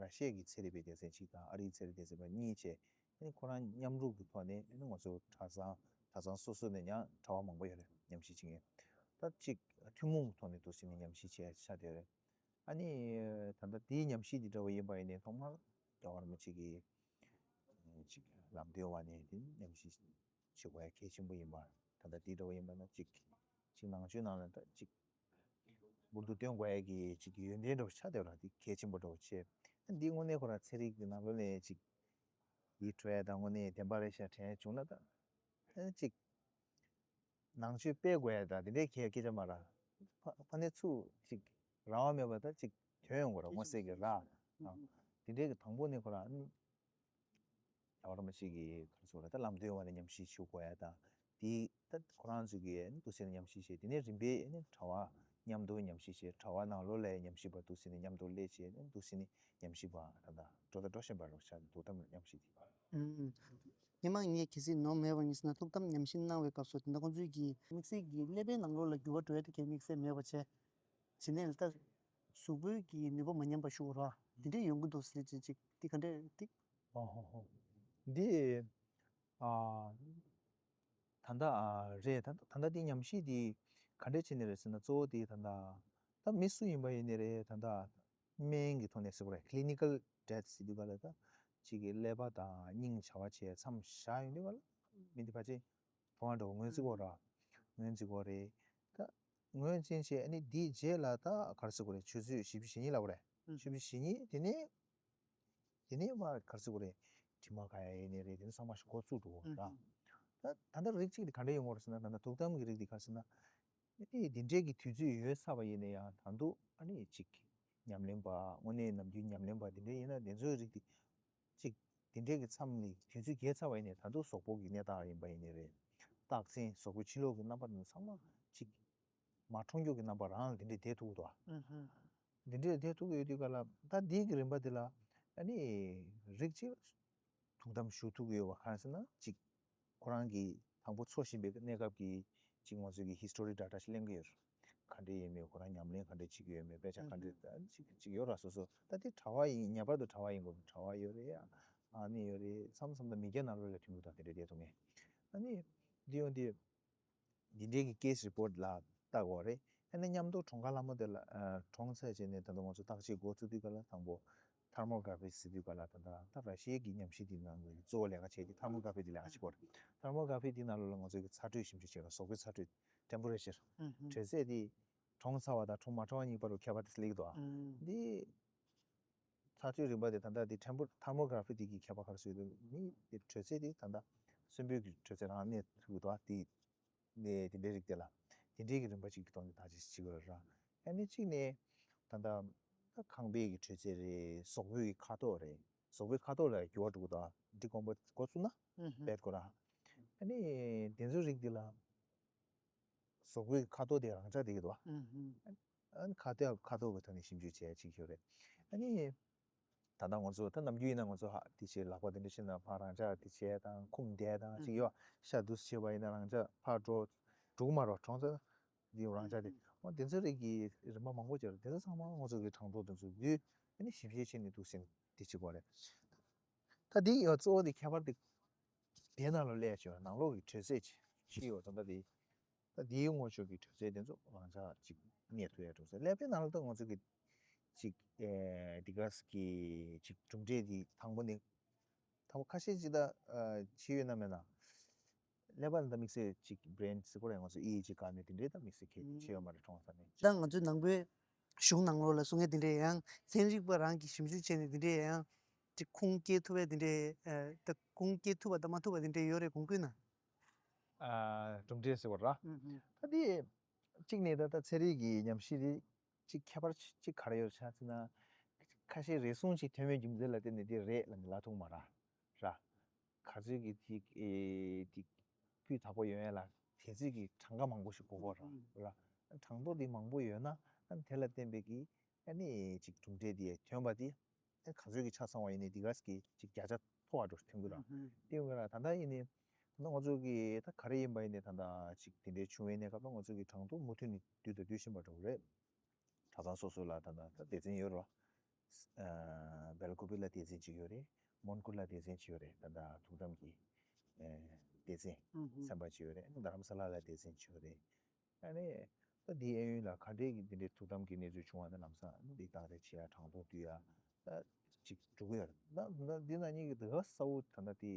ར་ཤི་ཡ་གི་ཚན་རིག་པའི་སྡེ་ཚན་གཅིག་དང་ཨ་རིའི་ཚན་རིག་སྡེ་ཚན་པ་གཉིས་བྱས། ཨ་ནི་ཁོ་རང་མཉམ་རུབ་ཀྱི་ཐོག་ནས་ཨ་ནི་ང་ཚོ་གྲྭ་ཚང་གྲྭ་ཚང་སོ་སོ་ནས་ཡང་གྲྭ་པ་མང་པོ་ཡོད་རེད། ཉམས་ཞིབ་བྱེད་མཁན་ད་གཅིག་ཐུན་མོང་གི་ཐོག་ནས་འདུག་ཟེར་ནས་ཉམས་ཞིབ་བྱས་ཆགས་བསྡད་ཡོད་རེད། ཨ་ནི་ད་ལྟ་དེའི་ཉམས་ཞིབ་འདི་འདྲ་བ་ཡིན་པ་ཡིན་ནའི་ཐོག་མར་རྒྱལ་བ་རིན་པོ་ཆེ་གི་ཅིག་ལམ་སྟོན་འོག་ནས་དེ་ཉམས་ཞིབ་བྱེད་དགོས་ཡ་གལ་ཆེན་པོ་ཡིན་པ། ད་ལྟ་དེ་འདྲ་བ་ཡིན་པ་ན་གཅིག་གཅིག་ནང་ཆོས་ནང་ལ་ད་གཅིག་ འབུར་དུ་བཏོན་དགོས་ཡ་གི་ཅིག་ཡོན་ཏན་འདྲ་བོ་ཆགས་བསྡད་པ་ར། འདི་གལ་ཆེན་པོ་འདྲ་བོ་བྱས། འདི་དངོས་གནས་ཁོ་རང་ཚན་རིག་གི་ནང་ལོགས་ནས་ཅིག་ཡིད་འཕྲོག་ཡ་དང་དངོས་གནས་བདེན་པ་རེད་ཤག་དྲན་བྱུང་ན་ད་ཨ་ཅིག་ནང་ཆོས་སྤེལ་དགོས་ཡ་ད་དེ་འདྲའི་གལ་སྐད་ཆ་མ་ར། ཕ་ཕ་ནས་ཚུར་ཅིག་རང་དབང་མེད་པ་ད་ཅིག་ཐོན་ཡོང་གི་ར། དངོས་གསལ་གྱི་ར། ཨ་དེ་འདྲའི་གི་དང་པོ་ནས་ཁོ་རང་ཨ་ནི་རྒྱལ་བ་རིན་པོ་ཆེ་གི་ག་རེ་ཟེར་དགོས་རེད། ད་ལམ་སྟོན་འོག་ནས་ཉམས་ཞིབ་ཞུ་དགོས་ཡ་ད་དེ་ད་ཁོ་རང་ཚོ་གི་ཨ་ནི་འདུག་སེ་ནས་ཉམས་ཞིབ་བྱས། དེ་ནས་རིམ་པས་ཨ་ནི་གྲྭ་པ་མཉམ་དུ་ཉམས་ཞིབ་བྱས། གྲྭ་པ་ནང་ལོགས་ལ་ཉམས་ཞིབ་པ་འདུག་སེ་ནས་མཉམ་དུ་སླེབས་བྱས་ཨ་ནི་འདུག་སེ་ནས་ཉམས་ཞིབ་པ་ད་ད་འགྲོ་ད་འགྲོ་བཞིན་པ་རེད་ཤག་ཐུགས་དམ་ཉམས་ཞིབ་དེ། ཨུམ། སྔོན་མ་ངས་གལ་སྲིད་ནོར་མེད་པ་ཡིན་ཟེར་ན་ཐུགས་དམ་ཉམས་ཞིབ་གནང་བའི་སྐབས་སུ་དེ་འདྲ་ཁོང་ཚོས་ཀྱི་དམིགས་བསལ་གྱི་ཀླད་པའི་ནང་ལོགས་ལ་འགྱུར་བ་འགྲོ་ཡ་དེ་གའི་དམིགས་བསལ་མེད་པ་བྱས། བྱས་ནས་ད་གཟུགས་པོའི་གི་ནུས་པ་མ་ཉམས་པ་ཞུ་ར་དེ་འདྲས་ཡོང་གི་འདུག་ཟེར་ཅིག་ཅིག་དེ་ག་འདྲས་ཏིག་ཨོ་ཧོ་ཧོ། འདི་ཨ་ད་ལྟ་ཨ་རེད། ད་ད་ལྟ་འདི་ཉམས་ཞིབ་འདི་ག་འདྲས་བྱས་ནས་རེད་ཟེར་ན། གཙོ་བོ་འདི་ད་ལྟ་ད་མི་སུ་ཡིན་པ་ཡིན་ནའི་རེད། ད་ལྟ་སྨན་གྱི་ཐོག་ནས་ཟེར་དགོས་རེད། clinical death ཟེར་དུས་ག་ལ་ད་ཅིག་གི་ཀླད་པ་དང་སྙིང་བྱ་བ་བྱས་མཚམས་བཞག་ཡོང་དུས་ག་ལ་མི་འདི་ཕལ་ཆེར་མཐོང་བ་འདྲ་བོ་ངོས་འཛིན་གྱི་ཡོད་ར། ངོས་འཛིན་གྱི་ཡོད་རེད། ད་ངོས་འཛིན་བྱས་ཨ་ནི་འདིའི་རྗེས་ལ་ད་ག་རེ་ཟེར་དགོས་རེད། ཆུ་ཚོད་བཞི་བཅུ་ཞེ་གཉིས་ལབ་དགོས་རེད། ཨུ། བཞི་བཅུ་ཞེ་གཉིས་དེ་ནས་དེ་ནས་མར་ག་རེ་ཟེར་དགོས་རེད། དྲི་མ་ག་ཡ་ཡིན་ནའི་རེད། དེ་ཚོ་ཚང་མ་ཞིག་འགོ་བཙུགས་འགྲོ་གི་ཡོད་ར། ཨུ། ད་ད་ལྟ་རིགས་གཅིག་དེ་ག་འདྲ་ཡོང་གི་ཡོད་རེད་ཟེར་ན། ད་ལྟ་ཐུགས་དམ་གྱི་རིགས་དེ་ག་རེ་ཟེར་ན། ཨེ་འདི་འདྲའི་གི་དུས་ཚོད་ཡོལ་ཚར་བ་ཡིན་ན་ཡང་ད་དུང་ཨ་ནི་ཅིག་ཉམས་ལེན་པ། དངོས་གནས་ནམ་རྒྱུན་ཉམས་ལེན་པ་དེ་འདྲ་ཡིན་ན་དེ་ཚོའི་རིགས་དེ་ཅིག་དེ་འདྲའི་གི་མཚམས་ནས་དུས་ཚོད་བརྒལ་ཚར་བ་ཡིན་ནའི་ད་དུང་གཟུགས་པོ་གི་གནས་སྟངས་ཡིན་པ་ཡིན་ནའི་རེད། རྟགས་མཚན་གཟུགས་པོའི་ཕྱི་ལོགས་ཀྱི་རྣམ་པ་དེ་ཚོ་ཚང་མ་ཅིག་མ་མཐོང་རྒྱུ་གི་རྣམ་པ་རང་ལ་དེ་འདྲའི་བསྡད་ཐུབ་ཀྱི་འདུག་ཨ། ཨུ་ཧུ། འདི་འདྲའི་བསྡད་ཐུབ་ཀྱི་ཡོད་དུས་ག་ལ་ད་འདི་གི་རིམ་པ་འདི་ལ་ཨ་ནི་རིགས་གཅིག་ཐུགས་དམ་ཞུ་ཐུབ་ཀྱི་ཡོད་པ་གང་ཟེར་ན། གཅིག་ཁོ་རང་གིས་དང་པོ་འཚོ་བཞིན་པའི་གནས་སྐབས་ཀྱི་གཅིག་ང་ཚོས་ཀྱི་history data ཞིག་ལེན་གྱི་ཡོད་རེད། ག་འདྲ་ཡིན་མིན། ཁོ་རང་ཉམས་ལེན་ག་འདྲ་བྱེད་ཀྱི་ཡོད་མེད། དཔེ་ཆ་ག་འདྲ་ཨ་ནི་གཅིག་གཅིག་ཡོད་ར། སོ་སོ་ད་དེ་གྲྭ་པ་ཡིན། ངེས་པར་དུ་གྲྭ་པ་ཡིན་དགོས། གྲྭ་པ་ཡོད་རེད། ཨ་ནི་ཡོད་རེད། མཚམས་མཚམས་ད་མི་སྒེར་ནང་ལོགས་ལ་ཐོན་གྱི་འདུག་ད་དེ་འདྲ་བསྡད་ཐུབ་མཁན། ཨ་ནི་འདི་ཡོང་དུས། འདི་འདྲའི་གི་case report ལ་བལྟ་དགོས་རེད། ཨ་ནི་མཉམ་དུ་གྲོངས་ཁ་ལྷ་མོ་དེ་ལ་ཨ་གྲོངས་ཚར་རྗེས་ནས་ད་ལྟ་ང་ཚོ་བརྟག་དཔྱད་འགོ་བཙུགས་དུས་ག་ལ་དང་པོ་thermography ཟེར་དུས་ག་ལ་ད་ལྟ་ད་ར་ཤི་ཡའི་གི་ཉམས་ཞིབ་དེ་ནང་གི་གཙོ་བོ་ལས་ཀ་བྱེད་དེ་thermography དེ་ལས་ཀ་བྱེད་དགོས་རེད། thermography དེ་ནང་ལོགས་ལ་ང་ཚོ་གི་ཚ་དྲོད་ཞིབ་འཇུག་བྱེད་ར། གཟུགས་པོའི་ཚ་དྲོད་temperature། དྲོད་ཚད་དེ་གྲོངས་ཚར་བ་དང་གྲོངས་མ་གྲོངས་པ་གཉིས་བར་དུ་ཁྱད་པར་དེ་སླེབས་འདུག་ཨ། འདི་ཚ་དྲོད་རིམ་པ་དེ་ད་ལྟ་དེ་thermo- thermography དེ་གི་ཁྱད་པར་ག་རེ་བཟོས་འདུག་མི་དེ་དྲོད་ཚད་དེ་ད་ལྟ་གསོན་པོའི་གི་དྲོད་ཚད་རང་གནས་ཐུབ་འདུག་ཨ། དེ་ནས་དེ་འདྲའི་རིགས་དེ་ལ་དེ་འདྲའི་གི་རིམ་པ་གཅིག་གི་ཐོག་ནས་བརྟག་དཔྱད་བྱེད་ཀྱི་ཡོད་རེད། ཨ་ནི་གཅིག་ནས་ད་ལྟ་ད་ཁང་པའི་གི་དྲོད་ཚད་རེད། གཟུགས་པོའི་གི་ཁ་དོག་རེད། གཟུགས་པོའི་ཁ་དོག་ལ་འགྱུར་བ་འགྲོ་གི་འདུག་ཨ། འདི་དགོངས་པ་འགོ་བཙུགས་ན་ཨུ་ཧུ། དཔེ་དགོས་ར། ཨ་ནི་དེ་ཚོའི་རིགས་དེ་ལ། གཟུགས་པོའི་ཁ་དོག་དེ་རང་འཇགས་བསྡད་ཀྱི་འདུག་ཨ། ཨུ་ཧུ། ཨ་ནི་ཁ་དོག་ཁ་དོག་གི་ཐོག་ནས་ཞིབ་འཇུག་བྱས་ཅིག་ཡོད་རེད། ཨ་ནི་ད་ལྟ་ང་ཚོ་ད་ནམ་རྒྱུན་ཡིན་ན་ང་ཚོ་ཧ་དེ་བྱས་ལག་པ་དེ་འདྲ་བྱས་ན་ཕར་རང་འཇགས་དེ་བྱས་དང་ཁུངས་འདེད་དང་ཅིག་ཡོད། ཤ་འདུག་སེ་བྱས་པ་ཡིན་ན་རང་འཇགས་ཕར་འགྲོ་འགྲོ་གི་མ་རེད། གྲོངས་ཚར་འདི་རང་འཇགས་དེ། ཨོ་དེ་ཚོ་རིགས་ཀྱི་རིམ་པ་མང་པོ་ཅིག་རེད། དེ་ཚོ་ཚང་མ་ང་ཚོ་གི་གྲངས་ཐོ་དེ་ཚོ་བསྡུས་ཨ་ནི་ཞིབ་བཤེར་བྱས་ནས་འདུག་སེ་དེ་བྱེད་དགོས་རེད། ད་འདི་ཡོད་གཙོ་བོ་དེ་ཁྱད་པར་དེ་དེ་ནང་ལ་སླེབས་བྱུང་། ནང་ལོགས་ཀྱི་དྲོད་ཚད་ཅིག་ཡོད་ཙང་ད་དེ་ད་དེའི་སྔོ་ཕྱོགས་ཀྱི་དྲོད་ཚད་དེ་ཚོ་རང་འཇགས་ཅིག་གནས་ཐུབ་ཡ་འགྲོ་ས། ཀླད་པའི་ནང་ལ་ད་ང་ཚོ་གི་ཅིག་ཨེ་འདི་ག་ས་གི་ཅིག་གྲུབ་འབྲས་དེ་དང་པོ་ནི་དང་པོ་ཁ་ཤས་ཅིག་ད་ཨ་བྱས་ཡོད་ན་མེད་ན། ཀླད་པ་ལ་ད་དམིགས་བསལ་ཅིག་brain ཟེར་དགོས་རེད། ང་ཚོ་ཨི་ཨི་ཇི་བཀར་ནས་དེ་འདྲའི་ད་དམིགས་བསལ་གལ་ཆེ་ཡོད་མ་རེད། གྲོངས་ཚར་ནས། ད་ང་ཚོའི་ནང་པའི་གཞུང་ནང་ལོགས་ལ་གསུང་ཡ་དེ་འདྲའི་ཡང་ཚན་རིག་པ་རང་གིས་ཞིབ་འཇུག་བྱས་ནས་དེ་འདྲའི་ཡང་ཅིག་ཁུངས་སྐྱེལ་ཐུབ་པའི་དེ་འདྲའི་ཨ་ད་ཁུངས་སྐྱེལ་ཐུབ་པ་དང་མ་ཐུབ་པ་དེ་འདྲའི་ཡོད་རེད་གོང་བཀོད་ན། ཨ་གྲུབ་འབྲས་ཟེར་བ་ར། ཨུ་ཧུ། ད་དེ་གཅིག་ནས་ད་ད་ཚན་རིག་གི་ཉམས་ཞིབ་དེ་ཅིག་ཁྱད་པར་ཅིག་ག་རེ་ཡོད་ཆ་ཟེར་ན། ཁ་ཤས་རེ་ཟུང་ཅིག་ཐོན་པའི་རྒྱུ་མཚན་ལ་བརྟེན་ནས་དེ་རེད་ལབ་ནས་ལབ་ཐུབ་མ་ར། ར། ག་ཚོད་ཀྱི་ཅིག་ཨེ་ཅིག་སྤུས་དག་པོ་ཡོང་ཡ་ལ་དེ་ཚོད་ཀྱི་གྲངས་ཀ་མང་པོ་ཞིག་དགོས་ཀྱི་ཡོད་ར། ར། གྲངས་ཐོ་དེ་མང་པོ་ཡོད་ན་ཨ་ནི་དེ་ལ་བརྟེན་པའི་གི་ཨ་ནི་ཅིག་གྲུབ་འབྲས་དེ་ཐོན་པ་དེ་ཨ་ག་ཚོད་ཀྱི་ཆ་ཚང་བ་ཡིན་ནའི་དེ་ག་ས་གི་ཅིག་བརྒྱ་ཆ་མཐོ་བ་འགྲོ་ཐོན་གྱི་ར། དེ་ཡོང་གི་ར། ད་ལྟ་ཡིན་ནའི་ད་ལྟ་ང་ཚོ་གི་ད་ག་རེ་ཡིན་པ་ཡིན་ནའི་ད་ལྟ་ཅིག་དེ་འདྲའི་བྱུང་བའི་གནས་སྐབས་ལ་ང་ཚོ་གི་གྲངས་ཐོ་མུ་མཐུད་ནས་བསྡུས་དང་བསྡུ་བཞིན་པ་འདྲ་བོ་རེད། གྲྭ་ཚང་སོ་སོ་ལ་ད་ལྟ་ད་སྡེ་ཚན་ཡོད་རེད་བ། ཨ་སྦེལ་ཀོབ་ལ་སྡེ་ཚན་གཅིག་ཡོད་རེད། མོན་གྷོ་ལ་སྡེ་ཚན་གཅིག་ཡོད་རེད། ད་ལྟ་ཐུགས་དམ་གྱི་ཨ་སྡེ་ཚན་ཨུ་ཧུ། ཚན་པ་གཅིག་ཡོད་རེད། རྡ་རམ་ས་ལ་ལ་སྡེ་ཚན་གཅིག་ཡོད་རེད། ཨ་ནི་ད་འདིའི་ཨེ་ཡུན་ལ་ག་འདྲས་ཀྱི་འདི་འདྲའི་ཐུགས་དམ་གྱི་གནས་ཚུལ་བྱུང་བ་ན་ལམ་སང་འདི་བརྟག་དཔྱད་བྱེད་ཡ་གྲངས་ཐོ་བསྡུ་ཡ་ད་ཅིག་འགྲོ་གི་ཡོད་རེད། ད་ད་འདི་ན་ཉིད་ཀྱི་དེ་ག་གསལ་བོ་ད་ལྟ་དེ་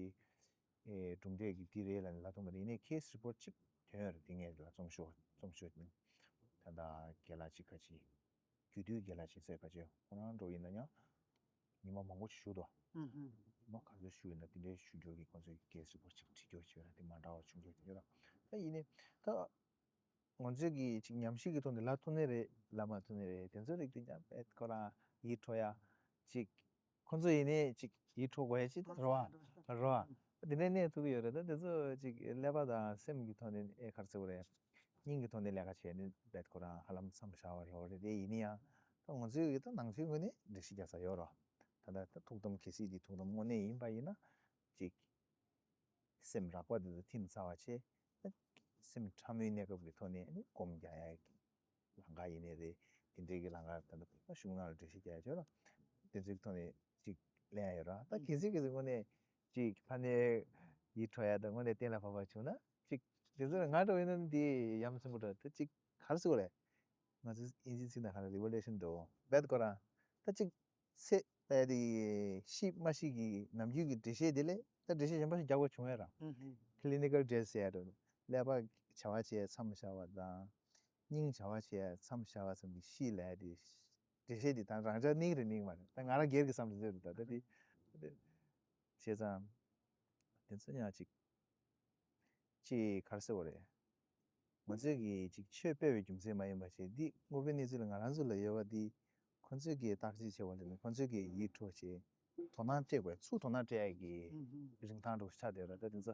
ཨེ་གྲུབ་འབྲས་ཀྱི་འདི་རེད་ལབ་ནས་ལབ་ཐུབ་མ་རེད། ཡིན་ནའི་case report གཅིག་ཐོན་ཡོད་རེད། དེ་ངས་ལ་རྩོམ་ཤོག་རྩོམ་ཤོག་ནི་ ད་ལྟ་རྒན་ལགས་ཅིག་ཁ་ཅིག་རྒྱུད་སྟོད་རྒན་ལགས་ཅིག་ཟེར་ཁ་ཅིག་ཁོ་རང་འགྲོ་ཡིན་ན་ཡང་ཉི་མ་མང་པོ་ཞིག་བཞུགས་འདུག་ཨུ་ཧུ། ཉི་མ་ག་ཚོད་བཞུགས་ཡིན་ན་དེ་འདྲའི་བཞུགས་འགྲོ་གི་ཁོང་ཚོའི་གེ་སི་རི་པོར་ཅིག་བྲིས་རྒྱུ་ཅིག་ཡོད་ར། དེ་མ་འདྲ་བ་བྱུང་རྒྱུ་དེ་ཡོད་ར། ད་ཡིན་ནའི་ད་ང་ཚོས་ཀྱི་ཅིག་ཉམས་ཞིབ་ཀྱི་ཐོག་ནས་ལབ་ཐུབ་ནི་རེད་ལབ་མ་ཐུབ་ནི་རེད། དེ་ཚོའི་རིགས་དེ་ཀྱང་དཔེ་ཁོ་རང་ཡིད་འཕྲོག་ཡ་ཅིག་ཁོ་ཚོ་ཡིན་ནའི་ཅིག་ཡིད་འཕྲོག་དགོས་ཡ་ཅིག་རེད་བ། རེད་བ། དེ་ནས་གནས་ཐུབ་ཀྱི་ཡོད་རེད། ད་དེ་ཚོ་ཅིག་ཀླད་པ་དང་སེམས་ཀྱི་ཐོག་ནས་ཨེ་ག་རེ་ཟེར་དགོས་རེད། སྙིང་གི་ཐོག་ནས་ལས་ཀ་བྱས་ནས་དཔེ་ཁོ་རང་ཧ་ལམ་མཚམས་བཞག་པ་རེད་བ། རེད་དེ་ཡིན་ན་ཡང་ད་ང་ཚོའི་གི་ད་ནང་ཆོས་ངོས་ནས་འགྲེལ་བཤད་རྒྱག་ས་ཡོད་རེད་བ། ད་ད་ད་ཐུགས་དམ་གལ་སྲིད་དེ་ཐུགས་དམ་དངོས་གནས་ཡིན་པ་ཡིན་ན་ཅིག་སེམས་རགས་པ་དེ་ཚོ་ཐིམ་ཚར་བ་བྱས། སེམས་ཕྲ་མོའི་གནས་སྐབས་ཀྱི་ཐོག་ནས་ནི་སྒོམ་རྒྱག་ཡ་གི་ལམ་ཁ་ཡིན་ནའི་རེད། དེ་འདྲའི་གི་ལམ་ཁ་ད་ལྟ་བོད་པ་གཞུང་ནང་ལ་འགྲེལ་བཤད་རྒྱག་ཡ་ཆོག་ལ། དེ་ཚོའི་ཐོག་ནས་ཅིག་གླེང་ཡ་ཡོད་ར། ད་གལ་སྲིད་གལ་སྲིད་དངོས་གནས་ཅིག་ཕ་ནས་ཡིད་འཕྲོག་ཡ་དང་དངོས་གནས་གཏན་ལ་ཕབ་པ་བྱུང་ན་ཅིག་དེ་ཚོ་ལ་ང་འདྲ་བོ་ཡིན་ན་འདི་ཡ་མཚན་པོ་འདྲ་ད་ཅིག་ག་རེ་ཟེར་དགོས་རེད། ང་ཚོ་ཨིན་ཇིའི་ཚིག་ནང་ག་རེ་རི་ཝོ་ལུ་ཤན་འགྲོ་བད་ཁོ་རང་ད་ཅིག་ཚེ་ཨེ་དེ་ཤི་མ་ཤི་གི་ནམ་རྒྱུན་གྱི་འགྲེལ་བཤད་དེ་ལས་ད་འགྲེལ་བཤད་གཞན་པ་ཞིག་རྒྱག་དགོས་བྱུང་ཡ་ར། ཨུ་ཧུ། ཀླི་ནི་ཀལ་ཌེ་ཐི་ཟེར་ཡ་ར། ཀླད་པ་བྱ་བ་བྱེད་མཚམས་བཞག་པ་དང་། སྙིང་བྱ་བ་བྱེད་མཚམས་བཞག་པ་ཙམ་གྱི་ཤི་ལབ་ཡ་དེ། འགྲེལ་བཤད་དེ་ད་རང་ཅག་ནིག་རེ་ནིག་མ་རེད། ད་ང་རང་སྒེར་གྱི་བསམ་ཚུལ་རེད། ད་ད་དེ་བྱས་ཙང་དེ་ཚོ་ཡང་ཅིག་ཅིག་ག་རེ་ཟེར་བ་རེད། ང་ཚོས་ཀྱིས་ཅིག་ཆོས་སྤེལ་བའི་རྒྱུ་མཚན་མ་ཡིན་པ་བྱས། འདི་དངོས་པོའི་གནས་ཚུལ་ལ་ང་རང་ཚོ་ལ་ཡོད་པ་འདི་ཁོ་ཚོས་ཀྱིས་བརྟག་དཔྱད་བྱས་པ་ལས་ནི་ཁོ་ཚོས་ཀྱིས་ཡིད་འཕྲོག་བྱས་དོ་སྣང་སྤྲད་དགོས། ཚུར་དོ་སྣང་སྤྲད་ཡག་གི་ཨུ་ཧུ། རིན་ཐང་འདྲ་བོ་ཆགས་བསྡད་ཡོད་རེད། ད་དེ་ཚོ་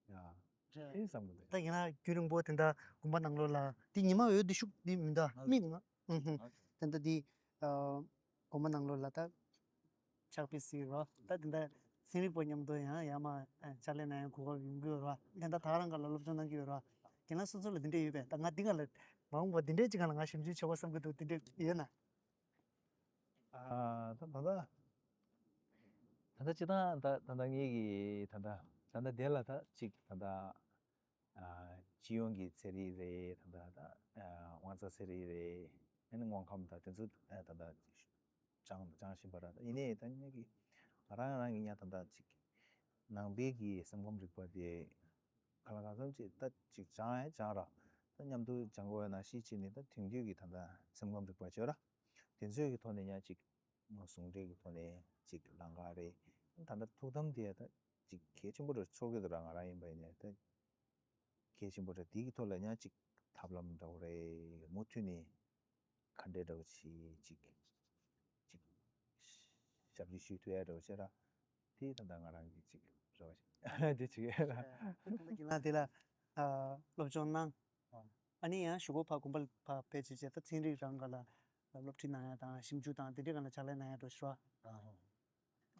ཡ་རེད། ཨེ་བསམ་གི་འདུག་ད་ཡིན་ན་རྒྱུན་རིང་པོ་དེ་འདྲ་དགོན་པ་ནང་ལོགས་ལ་འདི་ཉི་མ་འོད་དེ་ཤུགས་འདི་མི་འདུག་མིག་ནང་། ཨུ་ཧུ། དེ་འདྲ་འདི་ཨ་དགོན་པ་ནང་ལོགས་ལ་ད་ཕྱག་དཔེ་གཟིགས་རོགས། ད་དེ་འདྲ་ཚན་རིག་པ་མཉམ་དུ་ཡང་ཡར་མར་ཕྱག་ལས་གནང་ཡ་གོ་སྐབས་ཡོང་གི་ཡོད་རོགས། དེ་འདྲ་ད་ག་རང་ག་ལ་སློབ་སྦྱོང་གནང་གི་ཡོད་རོགས། རྒན་ལགས་སོ་སོ་ལ་དེ་འདྲ་ཡོད་པས། ད་ང་འདི་ག་ལ་མ་འོངས་པ་འདི་འདྲའི་ཅིག་ག་ལ་ང་ཞིབ་འཇུག་བྱེད་དགོས་བསམ་གི་འདུག་དེ་འདྲ་ཡོད་ན། ཨ་ད་ད་ད་ད་ད་སྤྱིར་བཏང་ད་ད་ད་ངེད་ཀྱི་ད་ད་ད་ད་དེ་ལ་ད་ཅིག་ད་ད། སྤྱི་ཡོངས་ཀྱི་ཚན་རིག་རེད། ད་ལྟ་ད་དབང་རྩ་ཚན་རིག་རེད། ཨ་ནི་དངོས་ཁམས་དང་དེ་ཚོ་ད་ལྟ་སྦྱང་སྦྱང་བཞིན་པ་རེད། ཡིན་ནའི་ད་ངེད་ཀྱི་ང་རང་རང་གི་ཉག་ད་ལྟ་ཅིག་ནང་པའི་གི་སེམས་ཁམས་རིག་པ་དེ་ག་ལ་གང་འཚམ་ཅིག་ད་ཅིག་སྦྱང་ཡང་སྦྱང་ར། ད་མཉམ་དུ་སྦྱང་དགོས་ཡ་ནང་བཞིན་བྱས་ནས་ད་དེང་དུས་ཀྱི་ད་ལྟ་སེམས་ཁམས་རིག་པ་བརྗོད་ར། དེ་ཚོའི་གི་ཐོག་ནས་ཡང་ཅིག་ཟུང་འབྲེལ་གྱི་ཐོག་ནས་ཅིག་ལམ་ཁ་རེད། ད་ལྟ་ཐུགས་དམ་དེ་ད་ཅིག་གལ་ཆེན་པོ་རུ་ཚོར་གི་འདུག་ར། ང་རང་ཡིན་པ་ཡིན་ནའི་ད་གལ་ཆེན་པོ་རེད། དེའི་ཐོག་ལ་ཡང་ཅིག་ཐབས་ལམ་འདྲ་བོ་རེད། མུ་མཐུད་ནས་ག་འདྲས་འདྲ་བོ་ཅིག་ཅིག་ཅིག་ཞབས་ཕྱི་ཞུ་ཐུབ་ཡ་འདྲ་བོ་བྱས་ར། དེ་ད་ལྟ་ང་རང་གི་ཅིག་རེ་བ་ཞིག་དེ་ཅིག་ཡོད་ར། ད་ལྟ་ཁྱེད་རང་དེ་ལ་ཨ་སློབ་སྦྱོང་གནང་། ཨ་ནི་ཡང་གཞུག་གུ་ཕར་དགོན་པ་ལ་ཕར་ཕེབས་བྱས་བྱས་ད་ཚན་རིག་རང་སྒང་ལ་སློབ་ཁྲིད་གནང་ཡ་དང་ཞིབ་འཇུག་དང་དེ་འདྲའི་སྒང་ལ་ཕྱག་ལས་གནང་ཡ་འགྲོ་ཤི་ར།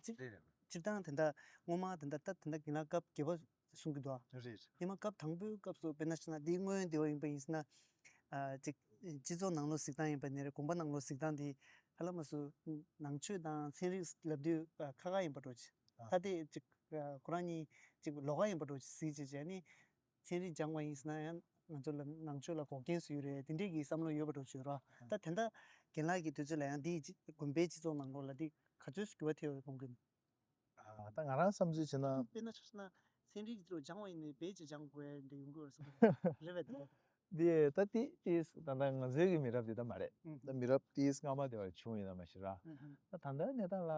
སྤྱིར་རེད་རེད། སྤྱིར་བཏང་དེ་འདྲ་སྔོན་མ་དེ་འདྲ་ད་དེ་འདྲ་ཡིན་ན་སྐབས་བརྒྱད་པ་གསུང་གི་འདུག་ཨ། རེད། ཉི་མ་སྐབས་དང་པོའི་སྐབས་སུ་དཔེར་ན་ཆ་ན་འདི་སྔོན་འདི་བ་ཡིན་པ་ཡིན་ཟེར་ན། ཨ་ཅིག་སྤྱི་ཚོགས་ནང་ལོགས་གཟིགས་སྟངས་ཡིན་པ་ནས་རེད། དགོན་པ་ནང་ལོགས་གཟིགས་སྟངས་འདི་ཧ་ལམ་སུ་ནང་ཆོས་དང་ཚན་རིག་ལབ་དུས་ཨ་ཁ་ཁ་ཡིན་པ་འགྲོ་ཅི། ཨ། ད་དེ་ཅིག་ཨ་ཁོ་རང་གཉིས་ཅིག་ལོགས་ཀ་ཡིན་པ་འགྲོ་ཅི་གཟིགས་བྱས་བྱས་ནི། ཚན་རིག་སྦྱང་བ་ཡིན་ཟེར་ན་ཡང་ང་ཚོ་ལ་ནང་ཆོས་ལ་འགོག་རྐྱེན་བཟོ་ཡི་རེད། དེ་འདྲས་ཀྱི་བསམ་བློ་ཡོད་པ་འགྲོ་བྱོས་ར། ད་དེ་འདྲ་རྒན་ལགས་ཀྱི་དུས་ཚོད་ལ་ཡང་འདིའི་དགོན་པའི་སྤྱི་ཚོགས་ནང་ལོགས་ལ་འདི་ག་ཚོད་འགྱུར་བ་ཐེབས་ཡོད་དགོངས་ཀྱི། ཨ་ད་ང་རང་བསམ་ཚུལ་བྱས་ན། དཔེར་ན་ཆ་བཞག་ན་ཚན་རིག་འདི་ལོ་སྦྱང་བ་ཡིན་ནའི་བེད་སྤྱོད་སྦྱང་དགོས་འདྲ་ཡོང་གི་ཡོད་བསམ་གི་རེད་པས། དེ་འདི་ད་དེ་དེ་ད་ལྟ་ང་ཚོའི་གི་མི་རབས་དེ་ད་མ་རེད། ད་མི་རབས་དེ་སྔ་མ་དེ་བར་བྱུང་ཡོད་ན་མ་ཤེས་ར། ད་ད་ལྟ་གནས་སྟངས་ལ་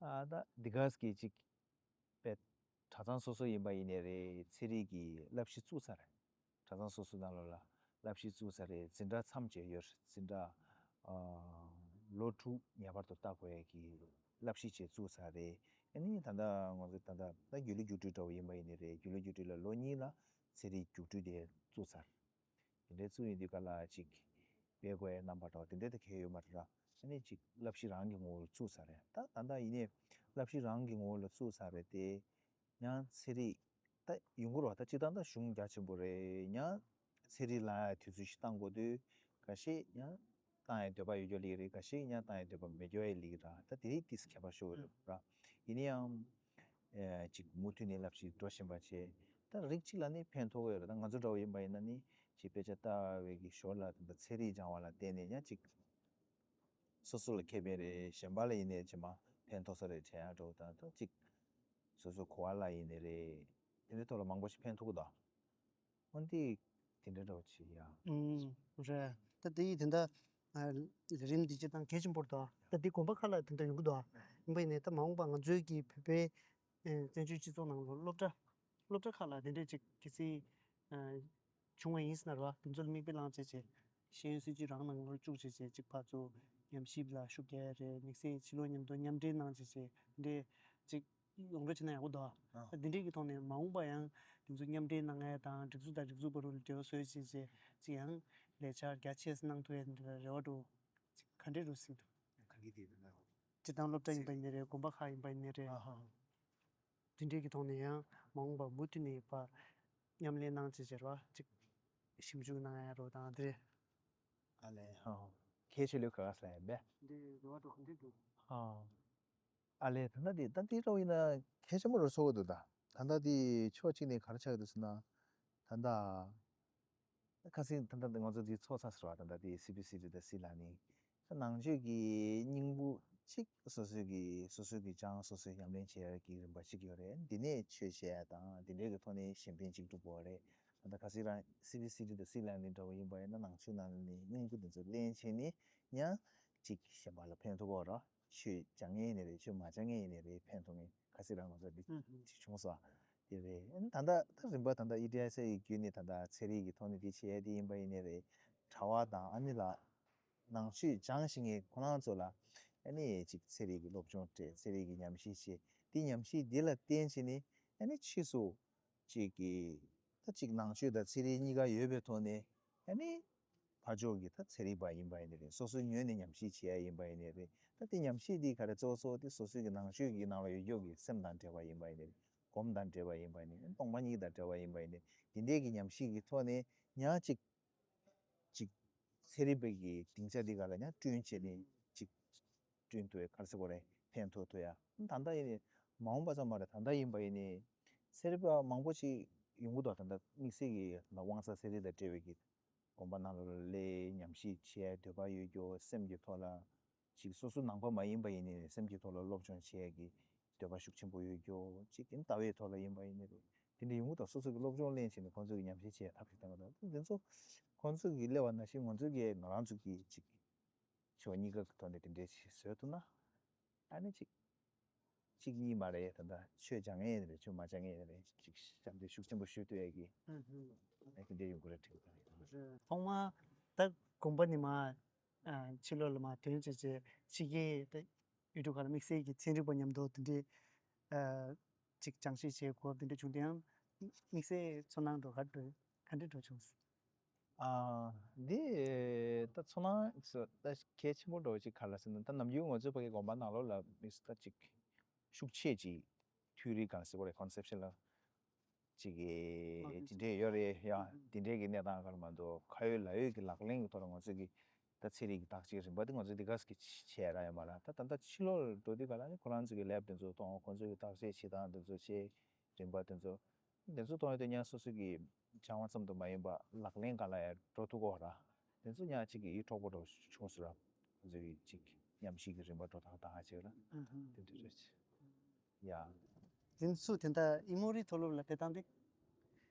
ཨ་ད་འདི་ག་གི་ཅིག་དཔེ་གྲྭ་ཚང་སོ་སོ་ཡིན་པ་ཡིན་ནའི་རེད། ཚན་རིག་གི་བསླབ་གཞི་བཙུགས་ཚར་རེད། གྲྭ་ཚང་སོ་སོ་ནང་ལོགས་ལ་བསླབ་གཞི་བཙུགས་ཚར་རེད། འཛིན་གྲྭ་མཚམས་བཅད་ཡོད་རེད། འཛིན་གྲྭ་ཨ་ལོ་དྲུག་ངེས་པར་དུ་ལྟ་དགོས་ཡ་གི་བསླབ་གཞི་བཅས་བཙུགས་ཚར་རེད། ཨ་ནི་ད་ལྟ་ང་ཚོ་ད་ལྟ་ད་སྒྱུ་ལུས་རྒྱུགས་སྤྲོད་འདྲ་བོ་ཡིན་པ་ཡིན་ནའི་རེད། སྒྱུ་ལུས་རྒྱུགས་སྤྲོད་ལ་ལོ་གཉིས་ལ་ཚན་རིག་རྒྱུགས་སྤྲོད་དེ་བཙུགས་ཚར། དེ་འདྲའི་བཙུགས་ཡོང་དུས་ག་ལ་ཅིག་སྤེལ་དགོས་ཡ་རྣམ་པ་འདྲ་བོ་དེ་འདྲ་དེ་གས་ཡོད་མ་རེད་ར། ཨ་ནི་ཅིག་བསླབ་གཞི་རང་གི་ངོ་བོར་བཙུགས་ཚར་རེད། ད་ད་ལྟ་ཡིན་ནའི་བསླབ་གཞི་རང་གི་ངོ་བོ་ལ་བཙུགས་ཚར་རེད་དེ། ཡང་ཚན་རིག་ད་ཡོང་གི་རེད་བ། ད་སྤྱིར་བཏང་ད་གཞུང་རྒྱ་ཆེན་པོ་རེད། ཡང་ཚན་རིག་ལ་དུས་ཚོད་ཞིག་བཏང་དགོས་དུས་འགའ་ཤས་ཡང་བཏང་ཡའི་འདོད་པ་ཡོད་རྒྱུ་ལིག་རེད། འགའ་ཤས་ཡང་བཏང་ཡའི་འདོད་པ་མེད་རྒྱུ་ཡི་ལིག་ར། ད་དེ་རིགས་ཏིས་ཁྱད་པར་ཤོར་གི་རེད་ར། ཡིན་ན་ཡང་ཨེ་ཅིག་མུ་མཐུད་ནས་བསླབ་གཞི་འགྲོ་བཞིན་པ་བྱས། ད་རིགས་གཅིག་ལ་ནི་ཕན་ཐོགས་ཡོད་རེད། ད་ང་ཚོ་འདྲ་བོ་ཡིན་པ་ཡིན་ན་ནི་ཅིག་དཔེ་ཆ་ལྟ་བའི་གི་ཞོར་ལ་ད་ཚན་རིག་སྦྱང་བ་ལ་བརྟེན་ནས་ཡང་ཅིག་སོ་སོ་ལ་ཁེ་ཕན་རེད། གཞན་པ་ལ་ཡིན་ནའི་ཅིག་མ་ཕན་ཐོགས་ས་རེད་དྲན་ཡ་འདྲ་བོ་དང་ད་ཅིག་སོ་སོའི་གོ་བ་ལ་ཡིན་ནའི་རེད། དེ་འདྲའི་ཐོག་ལ་མང་པོ་ཞིག་ཕན་ཐོགས་གི་འདུག་འོན་ཏེ་ དེ་འདྲ་འདྲ་བོ་ཅིག་ཡ། ཨུམ། རེད། ད་དེ་ཡིས་དེ་འདྲ་ལས་རིམ་འདི་སྤྱིར་བཏང་གལ་ཆེན་པོ་རེད་དོ། ད་འདི་དགོན་པ་ཁག་ལ་དེ་འདྲ་ཡོང་གི་འདུག་ཡིན་པ་ཡིན་ནའི་ད་མ་འོངས་པ་ང་ཚོའི་གི་བོད་པའི་བཙན་བྱོལ་སྤྱི་ཚོགས་ནང་ལ་སློབ་གྲྭ་སློབ་གྲྭ་ཁག་ལ་དེ་འདྲས་ཅིག་གལ་སྲིད་བྱུང་བ་ཡིན་ཟེར་ན་རེད་བ། དེ་ཚོ་ལ་མིག་དཔེ་བླངས་བྱས་བྱས་ཤེས་ཡོན་སྲིད་བྱུས་རང་ནང་ལོགས་བཅུག་བྱས་བྱས་ཅིག་ཕར་ཚུར་ཉམས་ཞིབ་ལ་ཤུགས་རྒྱག་ཡ་རེད། དམིགས་བསལ་ཕྱི་ལོགས་མཉམ་དུ་མཉམ་འབྲེལ་གནང་བྱས་བྱས་དེ་འདྲས་ཅིག་ཡོངས་གྲགས་བྱས་ན་ཡག་པོ་འདུག་ཨ། འདི་འདྲས་ཀྱི་ཐོག་ནས་མ་འོངས་པ་ཡང་དེ་ཚོ་མཉམ་འབྲེལ་གནང་ཡ་དང་སྒྲིག་འཛུགས་དང་སྒྲིག་འཛུགས་བར་ལ་འབྲེལ་བ་བཟོས་བྱས་བྱས་ཅིག་ཡང་ལས་འཆར་རྒྱ་ཆེ་ཙམ་གནང་ཐུབ་ཡ་འདི་ལ་རེ་བ་འགྲོ། ཅིག་ག་འདྲས་འགྲོ་སྲིད་འདུག་ག་གི་དེ་ན། སྤྱིར་བཏང་སློབ་གྲྭ་ཡིན་པ་ཡིན་ནའི་རེད། དགོན་པ་ཁག་ཡིན་པ་ཡིན་ནའི་རེད། ཨ་ཧ། དེ་འདྲས་ཀྱི་ཐོག་ནས་ཡང་མ་འོངས་པ་མུ་མཐུད་ནས་ཕར་མཉམ་ལས་གནང་བྱས་བྱས་རེད་བ། ཅིག་ཞིབ་འཇུག་གནང་ཡ་རོ་དང་དེ་རེད། ཨ་ལས་ཧ་ཧ། གལ་ཆེ་ལོས་ག་ག་ས་ཡིན་པས། འདི་རེ་བ་འགྲོ་ག་འདྲས་འགྲོ། ཧ། ཨ་ལས་ད་ལྟ་འདི་ད་འདི་རོ་ཡིན་ན་གལ་ཆེན་པོ་རུ་ཚོགས་འདུག་ད་ད་ལྟ་འདི་ཕྱོགས་གཅིག་ནས་ག་རེ་ཆགས་འདུག་ཟེར་ན། ད་ལྟ་ཁ་སང་ད་ལྟ་ང་ཚོ་འདི་ཚོགས་ཚར་ཟེར་བ། ད་ལྟ་འདི་སི་པི་སི་ཊི་དང་སྲིད་ལ་ནི་ད་ནང་ཆོས་ཀྱི་སྙིང་པོ་གཅིག་སོ་སོའི་གི་སོ་སོའི་གི་སྦྱང་སོ་སོའི་ཉམས་ལེན་བྱེད་ཡ་གི་རིམ་པ་གཅིག་ཡོད་རེད། འདི་ནས་ཆོས་བཤད་ཡ་དང་འདི་འདྲའི་གི་ཐོག་ནས་གཞན་ཕན་གཅིག་སྒྲུབ་དགོས་རེད། ད་ལྟ་ཁ་སང་རང་སི་པི་སི་ཊི་དང་སྲིད་ལ་ནི་འདྲ་བོ་ཡིན་པ་ཡིན་ན་ནང་ཆོས་ནང་ནས་སྙིང་པོ་འདི་ཚོ་ལེན་བྱས་ནས་ཡང་གཅིག་གཞན་པ་ལ་ཕན་ཐོགས་པ་རེད། ཆོས་སྦྱང་མཁན་ཡིན་ནའི་རེད། ཆོས་མ་སྦྱང་མཁན་ཡིན་ནའི་རེད། ཕན་ཐོགས་མཁན་ཁ་སང་རང་ང་ཚོ་འདི་ཨུ་ཧུ། ཅིག་བྱུང་སོང་། དེ་རེད། ཨ་ནི་ད་ལྟ་ད་རིམ་པ་ད་ལྟ་ཨི་ཊི་ཨེས་ཨེ་ཡི་བརྒྱུད་ནས་ད་ལྟ་ཚན་རིག་གི་ཐོག་ནས་འདི་བྱེད་ཡ་དེ་ཡིན་པ་ཡིན་ནའི་རེད། གྲྭ་བ་དང་ཨ་ནི་ལ་ནང་ཆོས་སྦྱང་ཤེས་མཁན་ཁོ་རང་ཚོ་ལ་ཨ་ནི་ཅིག་ཚན་རིག་གི་སློབ་སྦྱོང་སྤྲད། ཚན་རིག་གི་ཉམས་ཞིབ་བྱེད། དེ་ཉམས་ཞིབ་འདི་ལ་བརྟེན་བྱས་ནས་ཨ་ནི་ཕྱིས་སུ་ཅིག་གི་ད་ཅིག་ནང་ཆོས་དང་ཚན་རིག་གཉིས་ཀ་ཡོད་པའི་ཐོག་ནས་ཨ་ནི་ཕར་ཕྱོགས་ཀྱི་ད་ཚན་རིག་པ་ཡིན་པ་ཡིན་ནའི་རེད། སོ་སོའི་ངོས་ནས་ཉམས་ཞིབ་བྱེད་ཡ་ཡིན་པ་ཡིན་ནའི་རེད། ད་དེ་ཉམས་ཞིབ་འདི་ག་རེ་གཙོ་བོ་གཙོ་བོ་དེ་སོ་སོའི་གི་ནང་ཆོས་ཀྱི་ནང་ལ་ཡོད་རྒྱུ་གི་སེམས་དང་འབྲེལ་བ་ཡིན་པ་ཡིན་ནའི་རེད། སྒོམ་དང་འབྲེལ་བ་ཡིན་པ་ཡིན་ནའི་རེད། སྟོང་པ་ཉིད་དང་འབྲེལ་བ་ཡིན་པ་ཡིན་ནའི་རེད། འདི་འདྲའི་གི་ཉམས་ཞིབ་ཀྱི་ཐོག་ནས་ཡང་ཅིག་ཅིག་ཚན་རིག་པའི་གི་སྡིངས་ཆ་འདི་ག་ལ་ཡང་བསྐྲུན་བྱས་ནས་ཅིག་བསྐྲུན་ཐུབ་ཡ་ག་རེ་ཟེར་དགོས་རེད། ཕན་ཐོགས་ཐུབ་ཡ། ད་ལྟ་ཡིན་ནའི་མ་འོངས་པ་ཙམ་མ་རེད། ད་ལྟ་ཡིན་པ་ཡིན་ནའི་ཚན་རིག་པ་མང་པོ་ཞིག་ཡོང་གི་འདུག་ད་ལྟ་དམིགས་བསལ་གྱི་ད་ལྟ་དབང་གསལ་ཚན་རིག་དང་འབྲེལ་བའི་གི་དགོན་པ་ནང་ལོགས་ལ་སླེབས་ཉམས་ཞིབ་བྱེད་ཡ་འདོད་པ་ཡོད་རྒྱུ། སེམས་ཀྱི་ཐོག་ལ་ཅིག་སོ་སོ་ནང་པ་མ་ཡིན་པ་ཡིན་ནའི་སེམས་ཀྱི་ཐོག་ལ་སློབ་སྦྱོང་བྱེད་ཡ་གི་འདོད་པ་ཤུགས་ཆེན་པོ་ཡོད་རྒྱུ། ཅིག་དེ་ནི་ལྟ་བའི་ཐོག་ལ་ཡིན་པ་ཡིན་ནའི་རེད། དེ་འདྲ་ཡོང་གི་འདུག་སོ་སོ་གི་སློབ་སྦྱོང་ལེན་བྱས་ནས་ཁོང་ཚོ་གི་ཉམས་ཞིབ་བྱེད་ཡ་ཐབས་ཤེས་བཏོན་གི་འདུག་དེ་ཚོ་ཁོང་ཚོ་གི་སླེབས་པ་ནང་བཞིན་ང་ཚོ་གི་ང་རང་ཚོ་གི་ཅིག་ཕྱོགས་གཉིས་ཀ་གི་ཐོག་ནས་དེ་འདྲའི་ཞིག་བཟོས་ཐུབ་ན། ཨ་ནི་ཅིག་གཅིག་གཉིས་མ་རེད། ད་ལྟ་ཆོས་སྦྱང་མཁན་ཡིན་རེད། ཆོས་མ་སྦྱང་མཁན་ཡིན་རེད། ཅིག་ཞབས་འདེགས་ཤུགས་ཆེན་པོ་ཞུ་ཐུབ་ཡས་ཀྱི་ཨ་དེ་འདྲའི་ཡོང་གི་རེད་དྲན་གི་རེད། ཐོག་མར་ད་དགོན་པ་ནས་མར་ཨ་ཕྱི་ལོགས་ལ་མར་ཐོན་བྱས་བྱས་ཕྱི་རྒྱལ་ད་ཡུལ་གྲུ་ཁག་ལ་དམིགས་བསལ་གྱི་ཚན་རིག་པ་མཉམ་དུ་དེ་འདྲའི་ཨ་ཅིག་སྦྱང་བཤད་བྱེད་དགོས་དེ་འདྲ་བྱུང་དེ་ཡང་དམིགས་བསལ་ཚོར་སྣང་འདྲ་ག་འདྲ་ག་འདྲ་འདྲ་བྱུང་སོང་། ཨ། འདི་ད་ཚོར་སྣང་ད་གལ་ཆེན་པོ་འདྲ་བོ་ཅིག་ག་རེ་ཟེར་ན། ད་ནམ་རྒྱུན་ང་ཚོའི་ཕ་གི་དགོན་པ་ནང་ལོགས་ལ་དམིགས་བསལ་ད་ཅིག་ཤུགས་ཆེ་ཅིག་ཐིའོ་རི་ག་རེ་ཟེར་དགོས་རེད། ཀོན་སེབ་ཤན་ལ་ཅིག་གི་དེ་འདྲས་ཡོད་རེད་ཡ། དེ་འདྲས་ཀྱི་གནས་སྟངས་ག་རེ་མ་གཏོགས་ཁ་ཡོད་ལག་ཡོད་ཀྱི་ལག་ལེན་གྱི་ཐོག་ལ་ང་ཚོས་ཀྱི་ད་ཚན་རིག་གི་བརྟག་དཔྱད་རིམ་པ་དེ་ང་ཚོས་འདི་ག་ཟེ་གི་བྱས་ར་ཡོད་མ་རེད། ད་ད་ལྟ་ཕྱི་ལོགས་ལ་འགྲོ་དུས་ག་ལ་ནི་ཁོ་རང་ཚོ་གི་ལེབ་དེ་ཚོ་གཏོང་། ཁོ་ཚོ་གི་བརྟག་དཔྱད་བྱེད་སྟངས་དེ་ཚོ་བྱེད། རིམ་པ་དེ་ཚོ། དེ་ཚོ་གཏོང་ཡོད་དུས་ཉག་སོ་སོ་གི་སྦྱང་བ་ཙམ་དུ་མ་ཡིན་པ་ལག་ལེན་སྒང་ལ་ཡང་འགྲོ་ཐུབ་ཀྱི་ཡོད་ར། དེ་ཚོ་ཉག་གཅིག་གི་ཡིད་འཕྲོག་པོ་འདྲ་བོ་བྱུང་སོང་ར། ང་ཚོ་གི་ཅིག་ཉམས་ཞིབ་ཀྱི་རིམ་པ་འགྲོ་སྟངས་དང་ཅིག་ར། ཨུ་ཧུམ། དེ་འདྲ་རེད། ཡ། དེ་ཚོ་དེ་འདྲ་ཨི་མོ་རི་མཐོ་སློབ་ལ་དེ་བཏང་དེ།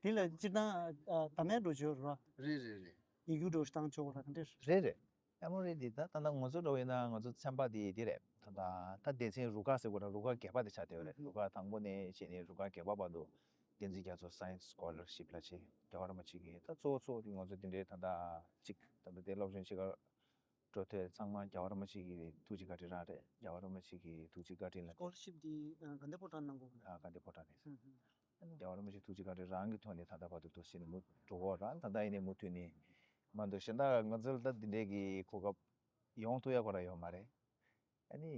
དེ་ལ་སྤྱིར་བཏང་ཨ་ད་མེད་འགྲོ་བྱོས་ར། རེད་རེད་རེད། ཡིག་རྒྱུགས་འདྲ་བོ་ཞིག་བཏང་ཆོག་ར་ག་འདྲ་རེད། རེད་རེད། ཨེ་མོ་རི་འདི་ད་ད་ལྟ་ང་ཚོ་འདྲ་བོ་ཡིན་ན་ང་ཚོ་ཚན་པ་འདི་འདི་རེད། ད་ད་ད་སྡེ་ཚན་རུ་ཁག་ཟེར་དགོས་ན་རུ་ཁག་བརྒྱད་པ་དེ་ཆགས་བསྡད་ཡོད་རེད། རུ་ཁག་དང་པོ་ནས་བྱས་ནས་རུ་ཁག་བརྒྱད་པ་བར་དུ་བསྟན་འཛིན་རྒྱ་མཚོ་སའེན་སི་སི་ཀོ་ལར་ཤིབ་ལ་བྱས། རྒྱལ་བ་རིན་པོ་ཆེ་གིས་ད་གཙོ་བོ་གཙོ་བོ་དེ་ང་ཚོ་འདི་འདྲའི་ད་ད་ཅིག་ད་ད་དེ་སློབ་སྦྱོང་བྱེད་གར་འགྲོ་ཐོས་ཚང་མ་རྒྱལ་བ་རིན་པོ་ཆེ་གི་ཐུགས་རྗེ་བཀའ་དྲིན་རང་རེད། རྒྱལ་བ་རིན་པོ་ཆེ་གི་ཐུགས་རྗེ་བཀའ་དྲིན་ལ། སི་ཀོ་ལར་ཤིབ་འདི་ཨ་དགའ་ལྡན་ཕོ་བྲང་གནང་དགོས་རེད། ཨ་དགའ་ལྡན་ཕོ་བྲང་ནས། ཨུ་ཧུམ། རྒྱལ་བ་རིན་པོ་ཆེ་ཐུགས་རྗེ་བཀའ་དྲིན་རང་གི་ཐོག་ནས་ད་ལྟ་བར་དུ་འདུག་སེ་ནས་མུ་འགྲོ་གི་ཡོད་ར། ད་ལྟ་ཡིན་ནའི་མུ་མཐུད་ནས་མ་འདུག་གཞན་དག་ང་ཚོ་ལ་ད་འདི་འདྲའི་གི་གོ་སྐབས་ཡོང་ཐུབ་ཡ་ཁོ་རང་ཡོད་མ་རེད། ཨ་ནི་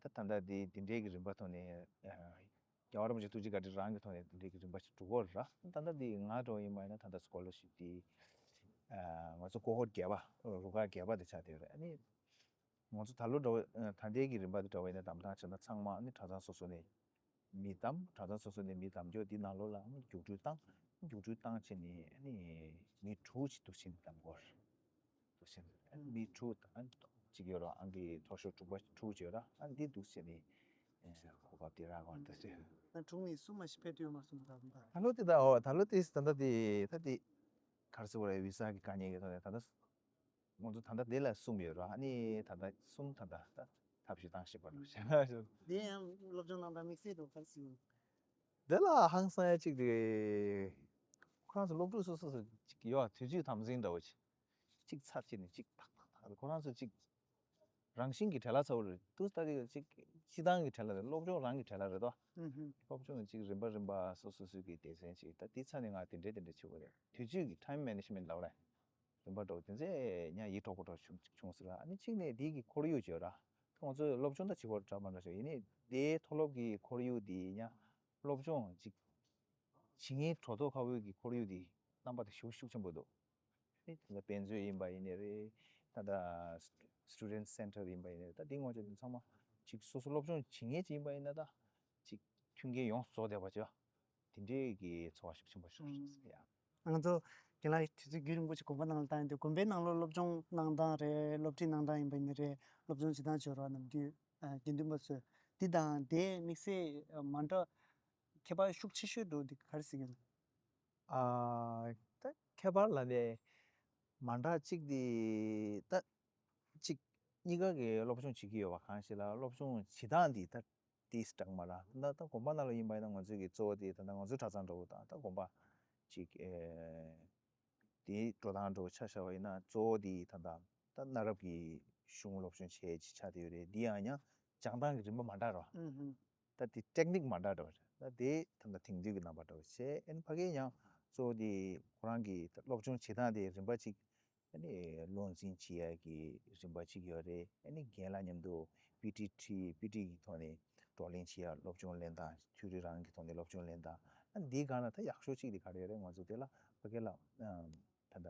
ད་ད་ལྟ་འདི་འདི་འདྲའི་གི་རིམ་པ་ཐོག་ནས་ཨ་རྒྱལ་བ་རིན་པོ་ཆེ་ཐུགས་རྗེ་བཀའ་དྲིན་རང་གི་ཐོག་ནས་འདི་འདྲའི་གི་རིམ་པ་ཞིག་འགྲོ་གི་ཡོད་ར། ད་ལྟ་འདི་ང་འདྲ་བོ་ཡིན་པ་ཡིན་ན་ད་ལྟ་སི་ཀོ་ལར་ཤིབ་འདི་ཨ་ང་ཚོ་ཀོ་ཧོར་བརྒྱད་པ་རུ་ཁག་བརྒྱད་པ་དེ་ཆགས་བསྡད་ཡོད་རེད། ཨ་ནི། ང་ཚོ་ད་ལོ་འདྲ་བོ་ད་ལྟའི་གི་རིམ་པ་འདི་འདྲ་བོ་ཡིན་ན་གདམ་བཏང་བྱས་ན་ཚང་མ་ནི་གྲྭ་ཚང་སོ་སོ་ནས་མི་གདམ། གྲྭ་ཚང་སོ་སོ་ནས་མི་གདམ་རྒྱུ་འདི་ནང་ལོགས་ལ་རྒྱུགས་སྤྲོད་བཏང་། རྒྱུགས་སྤྲོད་བཏང་བྱས་ནས་ནི་མི་དྲུག་ཅིག་འདུག་སེ་གདམ་དགོས་རེད། འདུག་སེ་མི་དྲུག་དང་གཅིག་ཡོད་ར། ཨང་ཀི་མཐོ་ཤོས་དྲུག་པ་དྲུག་ཅིག་ཡོད་ར། ཨ་འདི་འདུག་སེ་ནི་གོ་སྐབས་འདི་རག་གོ་ར། ད་ཟེར་ད་དྲུག་ནས་གསུམ་མ་ཞིག་ཕེབས་ཐུབ་ཡོད་མ་སོང་ད་ད་ད་ལོ་དེ་ད་འོ་ད་ལོ་དེ་ད་ད་དེ་ད་དེ། ག་ ག་རེ་ཟེར་དགོས་རེད། བི་ས་གི་དཀའ་ངལ་གྱི་ཐོག་ནས་ད་ལྟ་ང་ཚོ་ད་ལྟ་དེ་ལ་གསུམ་ཡོད་ར། ཨ་ནི་ད་ལྟ་གསུམ་ད་ལྟ་ད་ཐབས་ཤེས་བཏང་བཞིན་པ་རེད། དེ་ཡང་སློབ་སྦྱོང་གནང་སྟངས་དམིགས་བསལ་དུ་ག་རེ་ཟེར། དེ་ལ་ཧང་སང་ཡ་གཅིག་དེ་ཁོ་རང་ཚོ་སློབ་ཕྲུག་སོ་སོ་སོ་གཅིག་ཡོད། དུས་ཚོད་དམ་འཛིན་འདྲ་བོ་ཅིག་གཅིག་ཚར་གཅིག་ནས་གཅིག་ཏག་ཏག་ཏག་ཁོ་རང་ཚོ་གཅིག་རང་བཞིན་གྱི་བྲེལ་བ་ཚ་བོ་རེད། དུས་ལྟར་གྱི་གཅིག་སྤྱི་བཏང་གི་བྲེལ་བ་རེད། སློབ་སྦྱོང་རང་གི་བྲེལ་བ་རེད་དོ། ཨུ་ཧུ། སློབ་སྦྱོང་གཅིག་རིམ་པ་རིམ་པ་སོ་སོ་སོ་གི་སྡེ་ཚན་གཅིག་ད་དེ་ཚ་ནས་ང་དེ་འདྲས་དེ་འདྲས་བྱེད་དགོས་རེད། དུས་ཚོད་ཀྱི་time management ལབ་རེད། རིམ་པ་འགྲོ་དེ་ཚེ་ཉ་ཡིད་འཕྲོག་པོ་འགྲོ་བྱུང་བྱུང་ཟེར་ར། ཨ་ནི་གཅིག་ནས་དེ་གི་ཁོར་ཡུག་བརྗོད་ར། ད་ང་ཚོས་སློབ་སྦྱོང་ད་བྱེད་སྒོ་འདྲ་མ་འདྲ་ཞིག་ཡིན་ནི་དེའི་མཐོ་སློབ་ཀྱི་ཁོར་ཡུག་དེ་ཉ་སློབ་སྦྱོང་གཅིག་བྱེད་མཁན་གྲོས་ཐོག་ཁ་བོད་ཀྱི་ཁོར་ཡུག་དེ་རྣམ་པ་དེ་ཞེ་པོ་ཤུགས་ཆེན་པོ་འདུག་ཨེ་ད་ལྟ་དཔེ་མཛོད་ཡིན་པ་ཡིན་ནི་རེད། ད་ལྟ་student center ཡིན་པ་ཡིན་ནི་རེད། ད་འདི་ངོ་ཆ་དེ་ཚང་མ་ཅིག་སོ་སོ་སློབ་སྦྱོང་བྱེད་མཁན་ཅིག་ཡིན་པ་ཡིན་ན་ད་ཅིག་མཐུན་རྐྱེན་ཡོངས་རྫོགས་བསྡད་པ་ཅིག་དེ་འདྲའི་གི་ཚོར་བ་ཤུགས་ཆེན་པོ་ཤོར་ཤག་ཡ། ང་ཚོ་རྒན་ལགས་དུས་ཚོད་རྒྱུན་རིང་པོ་ཞིག་དགོན་པ་ནང་ལ་བཏང་ཡོད་དུས་དགོན་པའི་ནང་ལོགས་སློབ་སྦྱོང་གནང་སྟངས་རེད། སློབ་ཁྲིད་གནང་སྟངས་ཡིན་པ་ཡིན་ནི་རེད། སློབ་སྦྱོང་བྱེད་སྟངས་བྱེད་རོགས་གནང་རྒྱུ་དགེ་འདུན་པ་ཚོས་འདི་དང་དེའི་དམིགས་བསལ་མ་འདྲ་ཁྱད་པར་ཤུགས་ཆེ་ཤོས་འདུག་འདི་ག་རེ་ཟེར་གྱི་ཡོད། ཨ། ད་ཁྱད་པར་ལ་ནས་མ་འདྲ་གཅིག་དེ་ད་གཅིག་གཉིས་ཀ་གི་སློབ་སྦྱོང་བྱེད་ཀྱི་ཡོད་པ་གང་ཞིག་ལ་སློབ་སྦྱོང་བྱེད་སྟངས་དེ་ད་ཏིས་དྲག་མ་ར། ད་ད་དགོན་པ་ནང་ལ་ཡིན་པ་ཡིན་ན་ང་ཚོའི་གི་གཙོ་བོ་དེ་ད་ད་ང་ཚོའི་གྲྭ་ཚང་འདྲ་བོ་དང་ད་དགོན་པ་གཅིག་ཨེ། དེའི་འགྲོ་སྟངས་འགྲོ་ཆ་བཞག་པ་ཡིན་ན་གཙོ་བོ་དེ་ད་ལྟ་ད་གནའ་རབས་ཀྱི་གཞུང་སློབ་སྦྱོང་བྱེད་ཅིག་ཆགས་བསྡད་ཡོད་རེད། འདི་ཡང་ཡང་སྦྱང་སྟངས་ཀྱི་རིམ་པ་མ་འདྲ་ར། ཨུ་ཧུ། ད་དེ་ཊེག་ནིག་མ་འདྲ་འདྲ་བ་རེད། ད་དེ་ད་ལྟ་དེང་དུས་ཀྱི་རྣམ་པ་འདྲ་བ་བྱས། ཨ་ནི་ཕ་གིར་ཡང་གཙོ་བོ་དེ་ཁོ་རང་གི་ད་སློབ་སྦྱོང་བྱེད་སྟངས་དེ་རིམ་པ་གཅིག་ཨ་ནི་བློ་འཛིན་བྱེད་ཡ་གི་རིམ་པ་གཅིག་ཡོད་རེད། ཨ་ནི་རྒན་ལགས་མཉམ་དུ་པི་ཊི་ཁྲིད་པི་ཊི་གི་ཐོག་ནས་བགྲོ་གླེང་བྱེད་ཡ་སློབ་སྦྱོང་ལེན་སྟངས་ཐིའོ་རི་རང་གི་ཐོག་ནས་སློབ་སྦྱོང་ལེན་སྟངས་ཨ་ནི་འདིའི་སྒང་ལ་ད་ཡག་ཤོས་གཅིག་དེ་ག་རེ་ཡོད་རེད། ང་ཚོ་དེ་ལ་ཕ་གི་ལ་ད་ལྟ་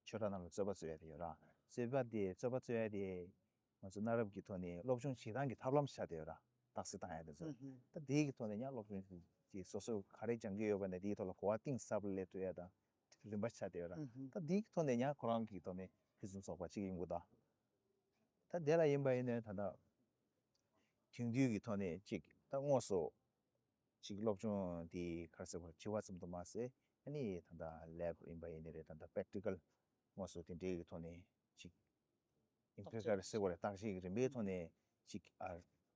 ཆོས་གྲྭ་ནང་ལ་རྩོད་པ་རྩོད་ཡ་དེ་ཡོད་ར། རྩོད་པ་དེ་རྩོད་པ་རྩོད་ཡ་དེ་ང་ཚོ་གནའ་རབས་ཀྱི་ཐོག་ནས་སློབ་སྦྱོང་བྱེད་སྟངས་ཀྱི་ཐབས་ལམ་ཆགས་བསྡད་ཡོད་ར། རྟགས་གསལ་བཏང་ཡ་དེ་ཚོ་ཨུ་ཧུ། ད་དེའི་གི་ཐོག་ནས་ཡང་སློབ་སྦྱོང་གི་སོ་སོ་ག་རེ་སྦྱང་གི་ཡོད་པ་ནས་དེའི་ཐོག་ལ་གོ་བ་གཏིང་ཟབ་ལ་སླེབས་ཐུབ་ཡ་དང་རིམ་པ་ཆགས་བསྡད་ཡོད་ར། ཨུ་ཧུ། ད་དེའི་གི་ཐོག་ནས་ཡང་ཁོ་རང་གི་ཐོག་ནས་ཕུན་སུམ་ཚོགས་པ་གཅིག་ཡོང་གི་འདུག་ད་དེ་ལ་ཡིན་པ་ཡིན་ནའི་ད་ལྟ་དེང་དུས་ཀྱི་ཐོག་ནས་གཅིག་ད་དངོས་སུ་གཅིག་སློབ་སྦྱོང་དེ་ག་རེ་ཟེར་བ་བྱེད་པ་ཙམ་དུ་མ་ཟད་ཨ་ནི་ད་ལྟ་ལེབ་ཡིན་པ་ཡིན་ནའི་རེད། ད་ལྟ་པེག་ཊི་ཀལ་དངོས་སུ་དེ་འདྲའི་གི་ཐོག་ནས་གཅིག་ཨིམ་པི་རི་ཀལ་ཟེར་བ་རེད། བརྟག་དཔྱད་ཀྱི་རིམ་པའི་ཐོག་ནས་གཅིག་ཨ་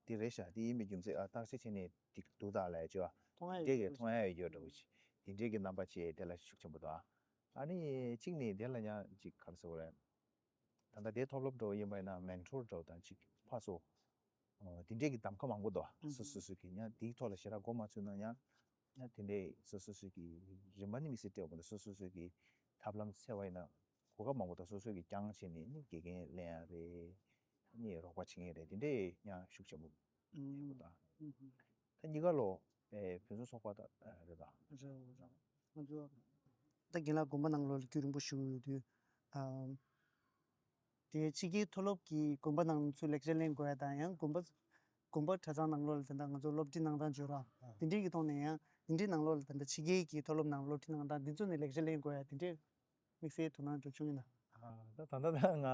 དེ་རེད་ཤག་དེ་ཡིན་པའི་རྒྱུ་མཚན་ཨ་བརྟག་དཔྱད་བྱས་ནས་དེ་འདུག་ད་ལབ་ཡ་ཅིག་ཨ་མཐོང་ཡ་དེ་གི་ཡོད་མཐོང་ཡ་ཡོད་འགྲོ་གི་དེ་འདྲའི་གི་རྣམ་པ་བཅས་དེ་ལ་ཤུགས་ཆེན་པོ་འདུག་ཨ་ནི་གཅིག་ནས་དེ་ལ་ཡང་གཅིག་ག་རེ་ཟེར་བ་རེད། ད་ལྟ་དེ་མཐོ་སློབ་འགྲོ་ཡིན་པ་ཡིན་ན་མེན་ཊོར་འདྲ་བོ་དང་གཅིག་ཕར་ཚུར་ཨོ་དེ་འདྲས་ཀྱི་གདམ་ཁ་མང་པོ་འདུག་ཨ་སོ་སོ་སོ་གི་ཡང་དེའི་ཐོག་ལ་ཞེ་དྲག་མགོ་མ་ཚོས་ན་ཡང་ཡང་དེ་འདྲས་སོ་སོ་སོ་གི་རིམ་པ་ནི་མི་སྲིད་སྤྲད་དགོས་འདུག་སོ་སོ་སོ་གི་ཐབས་ལམ་འཚོལ་བ་ཡིན་ན་གོ་སྐབས་མང་པོ་འདུག་སོ་སོ་གི་རྐྱང་བྱས་ནས་ནི་དགེ་རྒན་ལེན་ཡ་རེད། ནི་རོགས་པ་བྱེད་མཁན་རེད། དེ་འདྲས་ཡང་ཤུགས་ཆེན་པོ་ཡོད་པ་དང་། ད་གཉིས་ཀ་ལོ་ཨེ་ཕུན་སུམ་ཚོགས་པ་ད་རེད་ད། རེད་རེད། ང་ཚོ་ད་རྒན་ལགས་དགོན་པ་ནང་ལོགས་ལ་རྒྱུན་རིང་པོ་བཞུགས་ཡོད་དུས་ཨ། དེ་ཕྱི་རྒྱལ་མཐོ་སློབ་ཀྱི་དགོན་པ་ནང་ཚུར་ལེགས་ཆ་ལེན་དགོས་ཡ་དང་ཡང་དགོན་པ་དགོན་པ་གྲྭ་ཚང་ནང་ལོགས་ལ་ད་ལྟ་ང་ཚོ་སློབ་ཁྲིད་གནང་སྟངས་བརྗོད་ར་དེ་འདྲས་ཀྱི་ཐོག་ནས་ཡང་དེ་འདྲས་ནང་ལོགས་ལ་ད་ལྟ་ཕྱི་རྒྱལ་གྱི་མཐོ་སློབ་ནང་སློབ་ཁྲིད་གནང་སྟངས་འདི་ཚོ་ནས་ལེགས་ཆ་ལེན་དགོས་ཡ་དེ་འདྲས་དམིགས་བསལ་དོ་སྣང་འགྲོ་བྱུང་ཡོད་ན། ད་ད་ལྟ་ད་ང་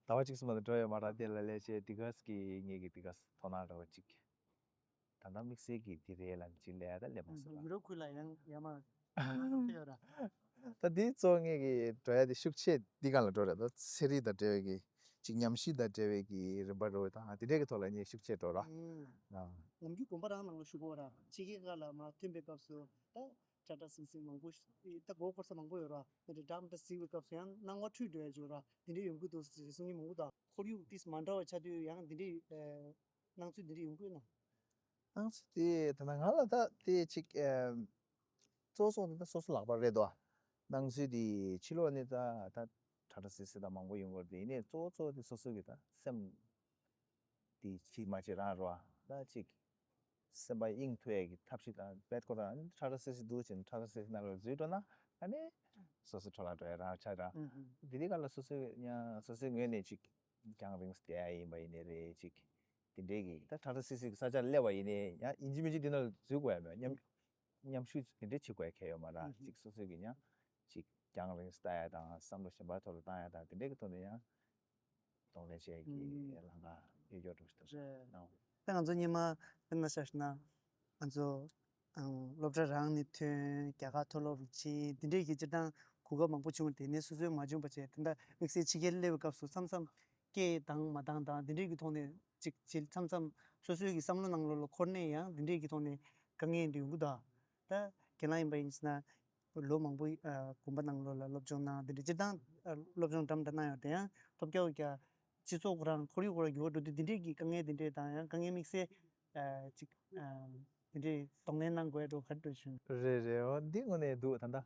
ཟླ་བ་གཅིག་གསུམ་མ་གཏོགས་འགྲོ་ཡོད་མ་རེད། དེ་ལ་ལས་བྱེད་འདི་ག་གི་ངེད་ཀྱི་འདི་ག་དོ་སྣང་འདྲ་བོ་གཅིག་ད་ལྟ་དམིགས་བསལ་གྱི་འདི་རེད་ལབ་ཅིག་ལས་ད་ལས་མ་སོང་ཡུ་རོབ་ཁུལ་ལ་ཡང་ཡ་མ་ཡོད་ར། ད་འདི་གཙོ་བོ་ངེད་ཀྱི་འགྲོ་ཡ་དེ་ཤུགས་ཆེ་འདི་གང་ལ་འགྲོ་རེད། ད་ཚན་རིག་དང་འབྲེལ་བའི་གི་ཅིག་ཉམས་ཞིབ་དང་འབྲེལ་བའི་གི་རིམ་པ་འགྲོ་བའི་དང་དེ་འདྲའི་གི་ཐོག་ལ་ངས་ཤུགས་ཆེ་འགྲོ་ར། ཨང་། ནམ་རྒྱུན་དགོན་པ་རང་ནང་ལ་བཞུགས་ཀྱི་ཡོད་ར། ཕྱི་རྒྱལ་ཁག་ལ་མར་ཐོན་པའི་སྐབས་སུ་ད་གྲྭ་གྲྭ་སིང་སིང་མང་པོ་ཞིག་ད་མགོ་འཁོར་ས་མང་པོ་ཡོད་ར། ད་འདྲ་འདྲ་གཟིགས་པའི་སྐབས་སུ་ཡང་སྣང་བ་འཁྲུལ་འགྲོ་ཡ་ཅིག་ཡོད་ར། དེ་འདྲ་ཡོང་གི་འདུག་ཟེར་གསུང་མཁན་མང་པོ་འདུག་ཁོར་ཡུག་ཏིས་མ་འདྲ་བ་ཆགས་དུས་ཡང་དེ་འདྲའི་ཨེ། སྣང་ཚུལ་འདི་འདྲ་ཡོང་གི་ཡོད་ན། སྣང་ཚུལ་དེ་ད་ལྟ་ང་ལ་ད་དེ་ཅིག་ཨེམ། གཙོ་བོ་གཙོ་བོ་དེ་ད་སོ་སོ་ལག་པ་རེད་དོ། སྣང་ཚུལ་དེ་ཕྱི་ལོགས་ནས་ད་ད་གྲ་གྲ་སི་སི་ད་མང་པོ་ཡོང་གི་རེད། ཡིན་ནའི་གཙོ་བོ་གཙོ་བོ་དེ་སོ་སོ་གི་ད་སེམས་དེ་ཅིག་མ་ཅིག་རང་རོ་ད་ཅིག་སེམས་པ་དབྱིངས་ཐུབ་ཡས་ཀྱི་ཐབས་ཤེས་དང་བེད་ཀོ་རང་གྲ་གྲ་སི་སི་འདུག་ཅིང་གྲ་གྲ་སི་སི་ནང་ལ་འཛུལ་འགྲོ་ན་ཨ་ནི་སོ་སོ་འཕྲོ་བརླག་འགྲོ་ཡས་རང་ཆགས་ར། ཨུ་ཧུ། དེ་དེ་ག་ལ་སོ་སོ་ཡང་སོ་སོའི་ངོས་ནས་ཅིག་རྒྱང་རིང་བསྡད་ཡ་ཡིན་པ་ཡིན་ནའི་རེད་ཅིག་དེ་འདྲའི་གི་ད་ཁྲ་ཁྲ་སི་སི་གི་ས་ཆར་སླེབས་པ་ཡིན་ནའི་ཡང་ཡིན་གཅིག་མིན་གཅིག་དེ་ནང་ལ་འཛུལ་དགོས་ཡ་མེད། མཉམ་མཉམ་ཞུགས་དེ་འདྲའི་བྱེད་དགོས་ཡ་གལ་ཡོད་མ་རེད། ཨུ་ཧུ། ཅིག་སོ་སོའི་གི་ཡང་ཅིག་རྒྱང་རིང་ལྟ་ཡ་དང་བསམ་བློ་གཞན་པ་ཐོག་ལ་བཏང་ཡ་དང་དེ་འདྲའི་གི་ཐོག་ནས་ཡང་གདོང་ལེན་བྱེད་ཡ་གི་ཨུ་ལམ་ཁ་ཡོད་ཡོད་འགྲོ་ཞིག་འདུག་རེད། ཨང་། ད་ང་ཚོ་སྔོན་མ་དཔེར་ན་ཆ་བཞག་ན་ང་ཚོ་ཨང་སློབ་གྲྭ་རང་ནས་ཐོན་རྒྱ་གར་མཐོ་སློབ་ལ་ཕྱིན་དེ་འདྲའི་གི་སྤྱིར་བཏང་ གོ་སྐབས་མང་པོ་བྱུང་། དེ་ནས་སོ་སོའི་མ་བྱུང་པ་བྱས། དེ་འདྲ་དམིགས་བསལ་ཕྱི་རྒྱལ་སླེབས་པའི་སྐབས་སུ་མཚམས་མཚམས་སྐད་བཏང་མ་བཏང་དང་དེ་འདྲས་ཀྱི་ཐོག་ནས་ཅིག་བྱེད། མཚམས་མཚམས་སོ་སོའི་གི་བསམ་བློ་ནང་ལོགས་ལ་འཁོར་ནས་ཡང་དེ་འདྲས་ཀྱི་ཐོག་ནས་དཀའ་ངལ་འདི་ཡོང་གི་འདུག་ད་ཁྱེད་རང་ཡིན་པ་ཡིན་ན་ལོ་མང་པོ་ཨ་དགོན་པ་ནང་ལོགས་ལ་སློབ་སྦྱོང་གནང་། དེ་འདྲ་སྤྱིར་བཏང་ཨ་སློབ་སྦྱོང་འདྲ་མི་འདྲ་གནང་ཡོད། དེ་ཡང་ཐོབ་རྒྱལ་བ་རྒྱ་སྤྱི་ཚོགས་ཁོ་རང་ཁོར་ཡུག་ཁོ་རང་འགྱུར་བ་འགྲོ་དུས་འདི་འདྲས་ཀྱི་དཀའ་ངལ་འདི་འདྲས་དང་ཡང་དཀའ་ངལ་དམིགས་བསལ་ཨ་ཅིག་ཨ་དེ་འདྲས་གདོང་ལེན་གནང་དགོས་འགྲོ་ག་རེ་འགྲོ་བྱུང་། རེད་རེད། འོ་འདི་དངོས་གནས་འདུག་ད་ལྟ་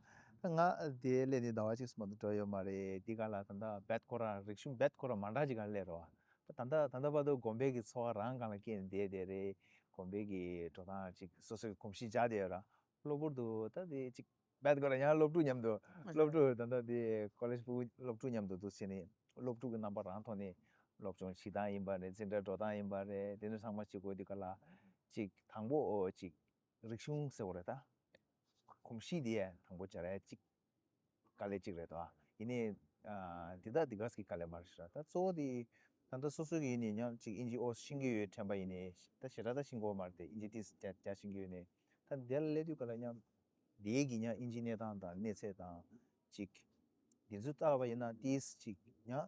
ད་ང་དེ་སླེབས་ནས་ཟླ་བ་གཅིག་ཙམ་མ་གཏོགས་འགྲོ་ཡོད་མ་རེད། འདི་ག་ལ་ད་ལྟ་རྦད་ཁོ་རང་རིག་གཞུང་རྦད་ཁོ་རང་མ་འདྲ་ཅིག་ག་སླེབས་རེད་བ། ད་ད་ལྟ་ད་ལྟ་བར་དུ་དགོན་པའི་གི་འཚོ་བ་རང་སྒང་ལ་སྐྱེལ་ནས་བསྡད་བསྡད་རེད། དགོན་པའི་གི་འགྲོ་སྟངས་ཅིག་སོ་སོའི་གོམས་གཤིས་འཇགས་བསྡད་ཡོད་ར། གློ་བུར་དུ་ད་དེ་ཅིག་རྦད་ཁོ་རང་ཡང་སློབ་ཕྲུག་མཉམ་དུ་སློབ་ཕྲུག་ད་ལྟ་དེ་ཀོ་ལེཇ་ཕྲུ་གུ་སློབ་ཕྲུག་མཉམ་དུ་འདུག་བྱས་ནས་སློབ་ཕྲུག་གི་རྣམ་པ་རང་ཐོག་ནས་སློབ་སྦྱོང་བྱེད་སྟངས་ཡིན་པ་རེད། འཛིན་གྲྭ་འགྲོ་སྟངས་ཡིན་པ་རེད། དེ་འདྲ་ཚང་མ་བྱེད་དགོས་དུས་ག་ལ་ཅིག་དང་པོ་ཨོ་ཅིག་རིག་གཞུང་ཟེར་བ་རེད། ད་གོམས་གཤིས་དེ་ཡང་དང་པོ་སྦྱར་ཡ་ཅིག་དཀའ་ལས་ཅིག་རེད་དོ། ཡིན་ནའི་ཨ་འདི་དག་འདི་ག་ཟེར་གྱི་དཀའ་ལས་མ་རེད་ཤག་ད་གཙོ་བོ་དེ་ད་ལྟ་སོ་སོ་གི་ཡིན་ནའི་ཡང་ཅིག་ཨིན་ཇི་ཨོ་ཤེས་ཀྱི་ཡོད་དྲན་པ་ཡིན་ནའི། ད་ཞེ་དྲག་ད་ཤེས་ཀྱི་ཡོད་མ་རེད་དེ། ཨིན་ཇི་ཏིས་རྒྱ་རྒྱ་ཤེས་ཀྱི་ཡོད་ནའི། ད་འདི་ལ་སླེབས་དུས་ག་ལ་ཡང་དེའི་གི་ཡང་ཨིན་ཇི་གནས་སྟངས་དང་གནས་ཚད་དང་ཅིག་འདི་ཚོ་ལྟ་བ་ཡིན་ན་ཏིས་ཅིག་ཡང་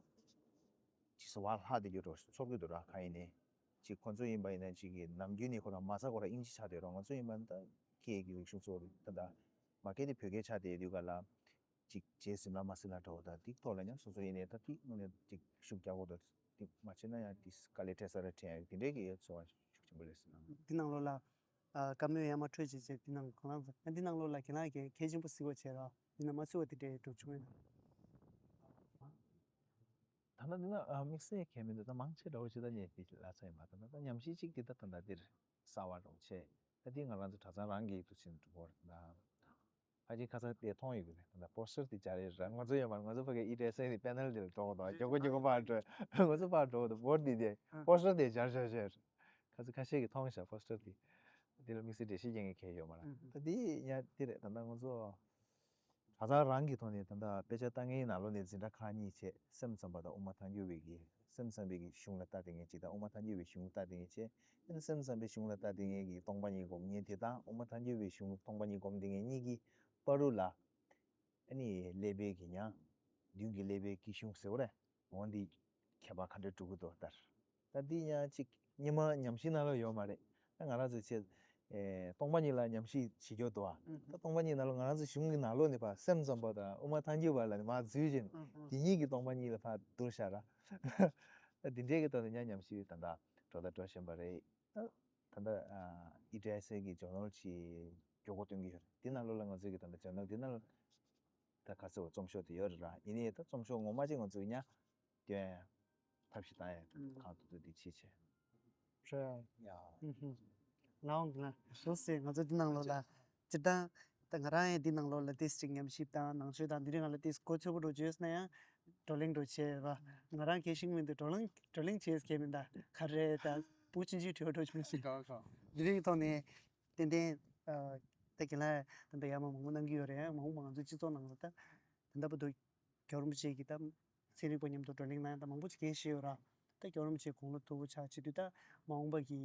ཅིག་སོ་བ་ལྷག་བསྡད་རྒྱུ་འགྲོ་ཚོར་གི་འདུག་ར། གང་ཡིན་ནའི་ཅིག་ཁོ་ཚོ་ཡིན་པ་ཡིན་ན་ཅིག་གི་ནམ་རྒྱུན་ནས་ཁོ་རང་མ་རྩ་ཁོ་རང་ཨིན་ཇི་ཆགས་བསྡད་རོགས། ང་ཚོ་ཡིན་པ་ད་སྐད་ཀྱི་རིག་གཞུང་གཙོ་བོ་རེད། ད་ད་མ་སྐད་དེ་བོད་སྐད་ཆགས་བསྡད་དུས་ག་ལ་ཅིག་རྗེས་ཟིན་ལ་མ་ཟིན་ལ་འདྲ་བོ་ད་འདི་ཐོག་ལ་ཡང་སོ་སོ་ཡིན་ནའི་ད་འདི་དངོས་གནས་ཅིག་ཤུགས་རྒྱག་དགོས་འདུག་འདི་མ་བྱས་ན་ཡང་འདི་དཀའ་ལས་འཕྲད་ས་རེད་དྲན་ཡ་དེ་འདྲའི་གི་ཚོར་བ་ཤུགས་ཆེན་པོ་རེད་ཟེར་ན། འདི་ནང་ལོགས་ལ་ཨ་བཀའ་མོལ་ཡར་མར་འཕྲོད་བྱེད་བྱེད་འདི་ནང་གང་ལ་འདི་ནང་ལོགས་ལ་ཁྱེད་རང་གིས་གལ་ཆེན་པོ་གཟིགས་པ་བྱས་ར། འདི་ནང་མ་ཚུད་པ་དེ་འདྲའི་འགྲོ་བྱུང་ཡོད། ད་ལྟ་འདི་ན་ཨ་དམིགས་བསལ་གལ་མི་འདུག་ད་མང་ཆེ་འདྲ་བོ་ཅིག་ད་ཉེ་དེ་ལ་ཚོད་ཡིན་པ་ད་ད་ཉམས་ཞིབ་ཅིག་འདི་ད་ད་ད་འདིར་གསར་བ་འདྲ་བོ་ཆེ། ད་འདི་ང་རང་ཚོ་གྲྭ་ཚང་རང་གི་དུ་ཕྱིན་འགྲོ་བར་ད་ཕ་གི་ཁ་ཚ་དེ་མཐོང་ཡོད་གི་རེད། ད་ད་པོ་སི་ཊར་དེ་སྦྱར་རེད་ར། ང་ཚོ་ཡོད་མ་རེད། ང་ཚོ་ཕ་གི་ཨི་ཏྲེ་སེ་དེ་པེ་ནལ་དེ་ལ་འགྲོ་གི་འདུག་མགྱོགས་པོ་མགྱོགས་པོ་ཕར་འགྲོ། ང་ཚོ་ཕར་འགྲོ་གི་འདུག་བོར་དེ་དེ་པོ་སི་ཊར་དེ་སྦྱར་སྦྱར་སྦྱར། ཁ་ཚ་ཁ་ཤས་ཀྱིས་མཐོང་ཤག་པོ་སི་ཊར་དེ། འདི་ལ་དམིགས་བསལ་འགྲེལ་བཤད་རྒྱག་མཁན་གང་ཡང་ཡོད་མ་རེད། ད་འདི་ཡང་འདི་རེད། ད་ད་ང་ཚོ་གྲྭ་ཚང་རང་གི་ཐོག་ནས་ད་ལྟ་དཔེ་ཆ་ལྟ་མཁན་ནང་ལོགས་ནས་འཛིན་གྲྭ་ཁག་གཉིས་བྱས། སེམས་ཙམ་པ་དང་དབུ་མ་ཐལ་འགྱུར་བའི་གི། སེམས་ཙམ་པའི་གི་གཞུང་ལ་ལྟ་བསྡད་མཁན་གཅིག་དང་དབུ་མ་ཐལ་འགྱུར་བའི་གཞུང་ལ་ལྟ་བསྡད་མཁན་བྱས། ཨ་ནི་སེམས་ཙམ་པའི་གཞུང་ལ་ལྟ་བསྡད་མཁན་གྱི་སྟོང་པ་ཉིད་སྒོམ་མཁན་དེ་དང་དབུ་མ་ཐལ་འགྱུར་བའི་གཞུང་སྟོང་པ་ཉིད་སྒོམ་བསྡད་མཁན་གཉིས་ཀྱི་བར་དུ་ལ་ཨ་ནི་ཀླད་པའི་གི་ཡང་མདུན་གྱི་ཀླད་པའི་གི་གཞུང་ཟེར་བ་རེད། འོ་འདི་ཁྱད་པར་ག་འདྲ་འགྲོ་གི་འདུག་ལྟར། ད་འདི་ཡང་ཅིག་སྔོན་མ་ཉམས་ཞིབ་ནང་ལ་ཡོད་མ་རེད། ད་ང་རང་ཚོ་ཆེད་ཨེ་སྟོང་པ་ཉིད་ལ་ཉམས་ཞིབ་བྱེད་རྒྱུ་འདུག་ཨ། ཨུ་ཧུ། ད་སྟོང་པ་ཉིད་ནང་ལ་ང་རང་ཚོ་གཞུང་གི་ནང་ལོགས་ནས་ཕར་སེམས་ཙམ་པ་དང་དབུ་མ་ཐལ་འགྱུར་བ་ལ་ནི་མར་འཛུལ་བཞིན་ཨུ་ཧུ། དེ་གཉིས་ཀྱི་སྟོང་པ་ཉིད་ལ་ཕར་བསྡུར་བཞག་ར། ད་འདི་འདྲའི་གི་ཐོག་ནས་ཡང་ཉམས་ཞིབ་ད་ལྟ་འགྲོ་ད་འགྲོ་བཞིན་པ་རེད། ད་ད་ལྟ་ཨ་ཨི་ཏྲེ་སེ་གི་ཇོར་ནལ་ཅིག་མགྱོགས་པོ་སྟོན་གྱི་ཡོད་རེད། འདི་ནང་ལོགས་ལ་ང་ཚོས་གི་ད་ལྟ་ཇོར་ནལ་འདི་ནང་ལ་ད་ག་ཚོད་རྩོམ་ཤོག་དེ་ཡོད་རེད་ར། ཡིན་ནའི་ད་རྩོམ་ཤོག་ངོ་མ་ཅིག་ང་ཚོས་ཀྱང་སྟོན་ཐབས་ཤེས་བཏང་ཡ་ཨུམ། གང་ཐུབ་ཐུབ་དེ་བྱེད་བྱེད། ཧྲ། ཡ། ཨུམ་ཧུམ། ང་འོང་གི་ན་ཞུ་སེ་ང་ཚོ་འདི་ནང་ལོགས་ལ་སྤྱིར་བཏང་ད་ང་རང་ཡང་འདི་ནང་ལོགས་ལ་ཏིས་ཅིག་ཉམས་ཞིབ་དང་ནང་ཆོས་དང་འདི་རིགས་ང་ལ་ཏིས་གོ་ཚོད་པོ་འགྲོ་བྱོས་ན་ཡང་བགྲོ་གླེང་འགྲོ་བྱེད་ར། ང་རང་གལ་ཤིང་མི་འདུག་བགྲོ་གླེང་བགྲོ་གླེང་བྱེད་མཁན་མི་འདུག་ག་རེ་ད་བུ་ཆུང་ཆུང་བྲོས་འགྲོ་བྱུང་ཞིག་གང་གང་འདི་རིགས་ཐོག་ནས་ཏན་ཏན་ད་གི་ལ་ད་ད་ཡ་མ་མང་པོ་གནང་གི་ཡོད་རེད། མང་པོ་ང་ཚོའི་སྤྱི་ཚོགས་ནང་ལ་ད་ད་ལྟ་བར་དུ། རྒྱལ་བ་རིན་པོ་ཆེ་གི་ད་ཚན་རིག་པ་མཉམ་དུ་བགྲོ་གླེང་གནང་ཡ་ད་མང་པོ་ཅིག་གང་ཤེས་ཡོད་ར། ད་རྒྱལ་བ་རིན་པོ་ཆེ་དགུང་ལོ་མཐོ་པོ་ཆགས་བྱེད་དུས་ད་མ་འོངས་པ་གི་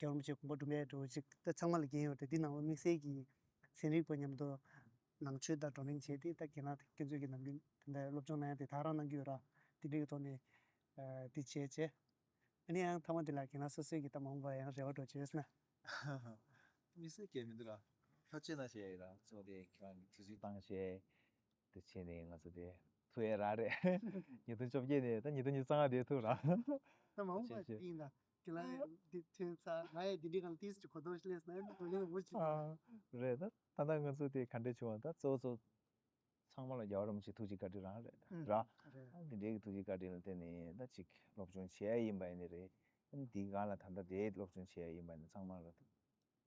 རྒྱལ་བ་རིན་པོ་ཆེ་དགོངས་པ་འགྲུབ་ཡ་འགྲོ་ཅིག་ད་ཚང་མ་ལ་འགན་ཡོད་རེད། འདི་ནང་ལ་དམིགས་བསལ་གྱི་ཚན་རིག་པ་མཉམ་དུ་ནང་ཆོས་དང་བགྲོ་གླེང་བྱས་ཏེ་ད་ཁྱེད་རང་ཁྱེད་ཚོས་ཀྱི་ནམ་རྒྱུན་ད་ལྟ་སློབ་སྦྱོང་གནང་ཡ་དེ་དག་རང་གནང་གི་ཡོད་ར། དེ་འདྲའི་གི་ཐོག་ནས་དེ་བྱས་བྱས། ཨ་ནི་ཡང་མཐའ་མ་དེ་ལ་ཁྱེད་རང་སོ་སོའི་གི་ད་མ་འོངས་པ་ཡང་རེ་བ་འགྲོ་བྱས་ན། དམིགས་བསལ་གྱི་མི་འདུག་ར། ཐག་གཅོད་ན་བྱས་ཡ་ཡིན་ར། གཙོ་བོ་དེ་ཁྱེད་རང་གི་དུས་ཚོད་བཏང་བྱས། དེ་བྱས་ནས་ང་ཚོ་དེ་ཐུག་ཡས་རག་རེད། ཉིས་སྟོང་བཅོ་བརྒྱད་ནས་ད་ཉིས་སྟོང་ཉི་ཤུ་རྩ་ལྔ་དེ་ཐུག་ར། ད་མ་འོངས་པ་བྱས་བྱས། ཡིན་ད། ཁྱེད་རང་འདི་ཐོན་ཚར་ང་ཡང་འདི་འདྲའི་གང་ཏིས་ཀྱི་གོ་རྟོགས་ཤིག་སླེབས་ན་ཡང་འགྲོ་ལེན་འུ་ཅི། ཨ། རེད་ད། ད་ལྟ་ང་ཚོ་དེ་ག་འདྲས་བྱུང་བ་ད་གཙོ་བོ་གཙོ་ཚང་མ་ལ་རྒྱལ་བ་རིན་པོ་ཆེ་ཐུགས་རྗེ་བཀའ་དྲིན་རང་རེད་ཨུ། ར། རེད། ཨ་འདི་འདྲའི་གི་ཐུགས་རྗེ་བཀའ་དྲིན་ལ་བརྟེན་ནས་ད་ཅིག་སློབ་སྦྱོང་བྱེད་ཡ་ཡིན་པ་ཡིན་ནི་རེད། ཨ་འདི་སྒང་ལ་ད་ལྟ་དེ་སློབ་སྦྱོང་བྱེད་ཡ་ཡིན་པ་ཡིན་ན་ཚང་མ་ལ་རྒྱལ་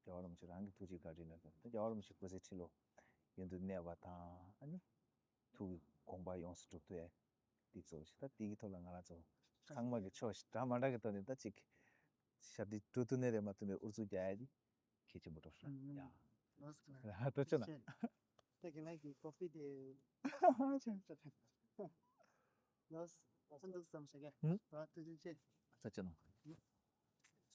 བ་རིན་པོ་ཆེ་རང་གི་ཐུགས་རྗེ་བཀའ་དྲིན་ལ་བརྟེན་ད་རྒྱལ་བ་རིན་པོ་ཆེ་སྐུ་ཚེ་ཁྲི་ལོ་ཡུན་དུ་གནས་པ་དང་ཨ་ནི། ཐུགས་ཀྱི་དགོངས་པ་ཡོངས་སུ་འགྲུབ་ཐུབ་ཡ་འདི་གཙོ་བོ་ཞིག་ད་འདི་གི་ཐོག་ལ་ང་རང་ཚོ་ཚང་མ་གི་ཕྱོགས་ཞིག་འདྲ་མ་འདྲ་གི་ཐོག་ནས་ད་ཅིག་ཞབས་འདེགས་སྒྲུབ་ཐུབ་ནས་རེད་མ་ཐུབ་ནས་ཨུ་ཚུགས་རྒྱག་ཡ་འདི་གལ་ཆེན་པོ་འགྲོ་ཧྲ་ཡ། ལོས་ཀྱི་ན་ཐུགས་རྗེ་ཆེ། ད་གི་ན་གི་ཀོ་ཕི་དེ་ལོས་ཚན་འདུག་བསམ་ཤག་གི་ཧུམ། ད་ཐུགས་རྗེ་ཆེ། ཐུགས་རྗེ་གནང་།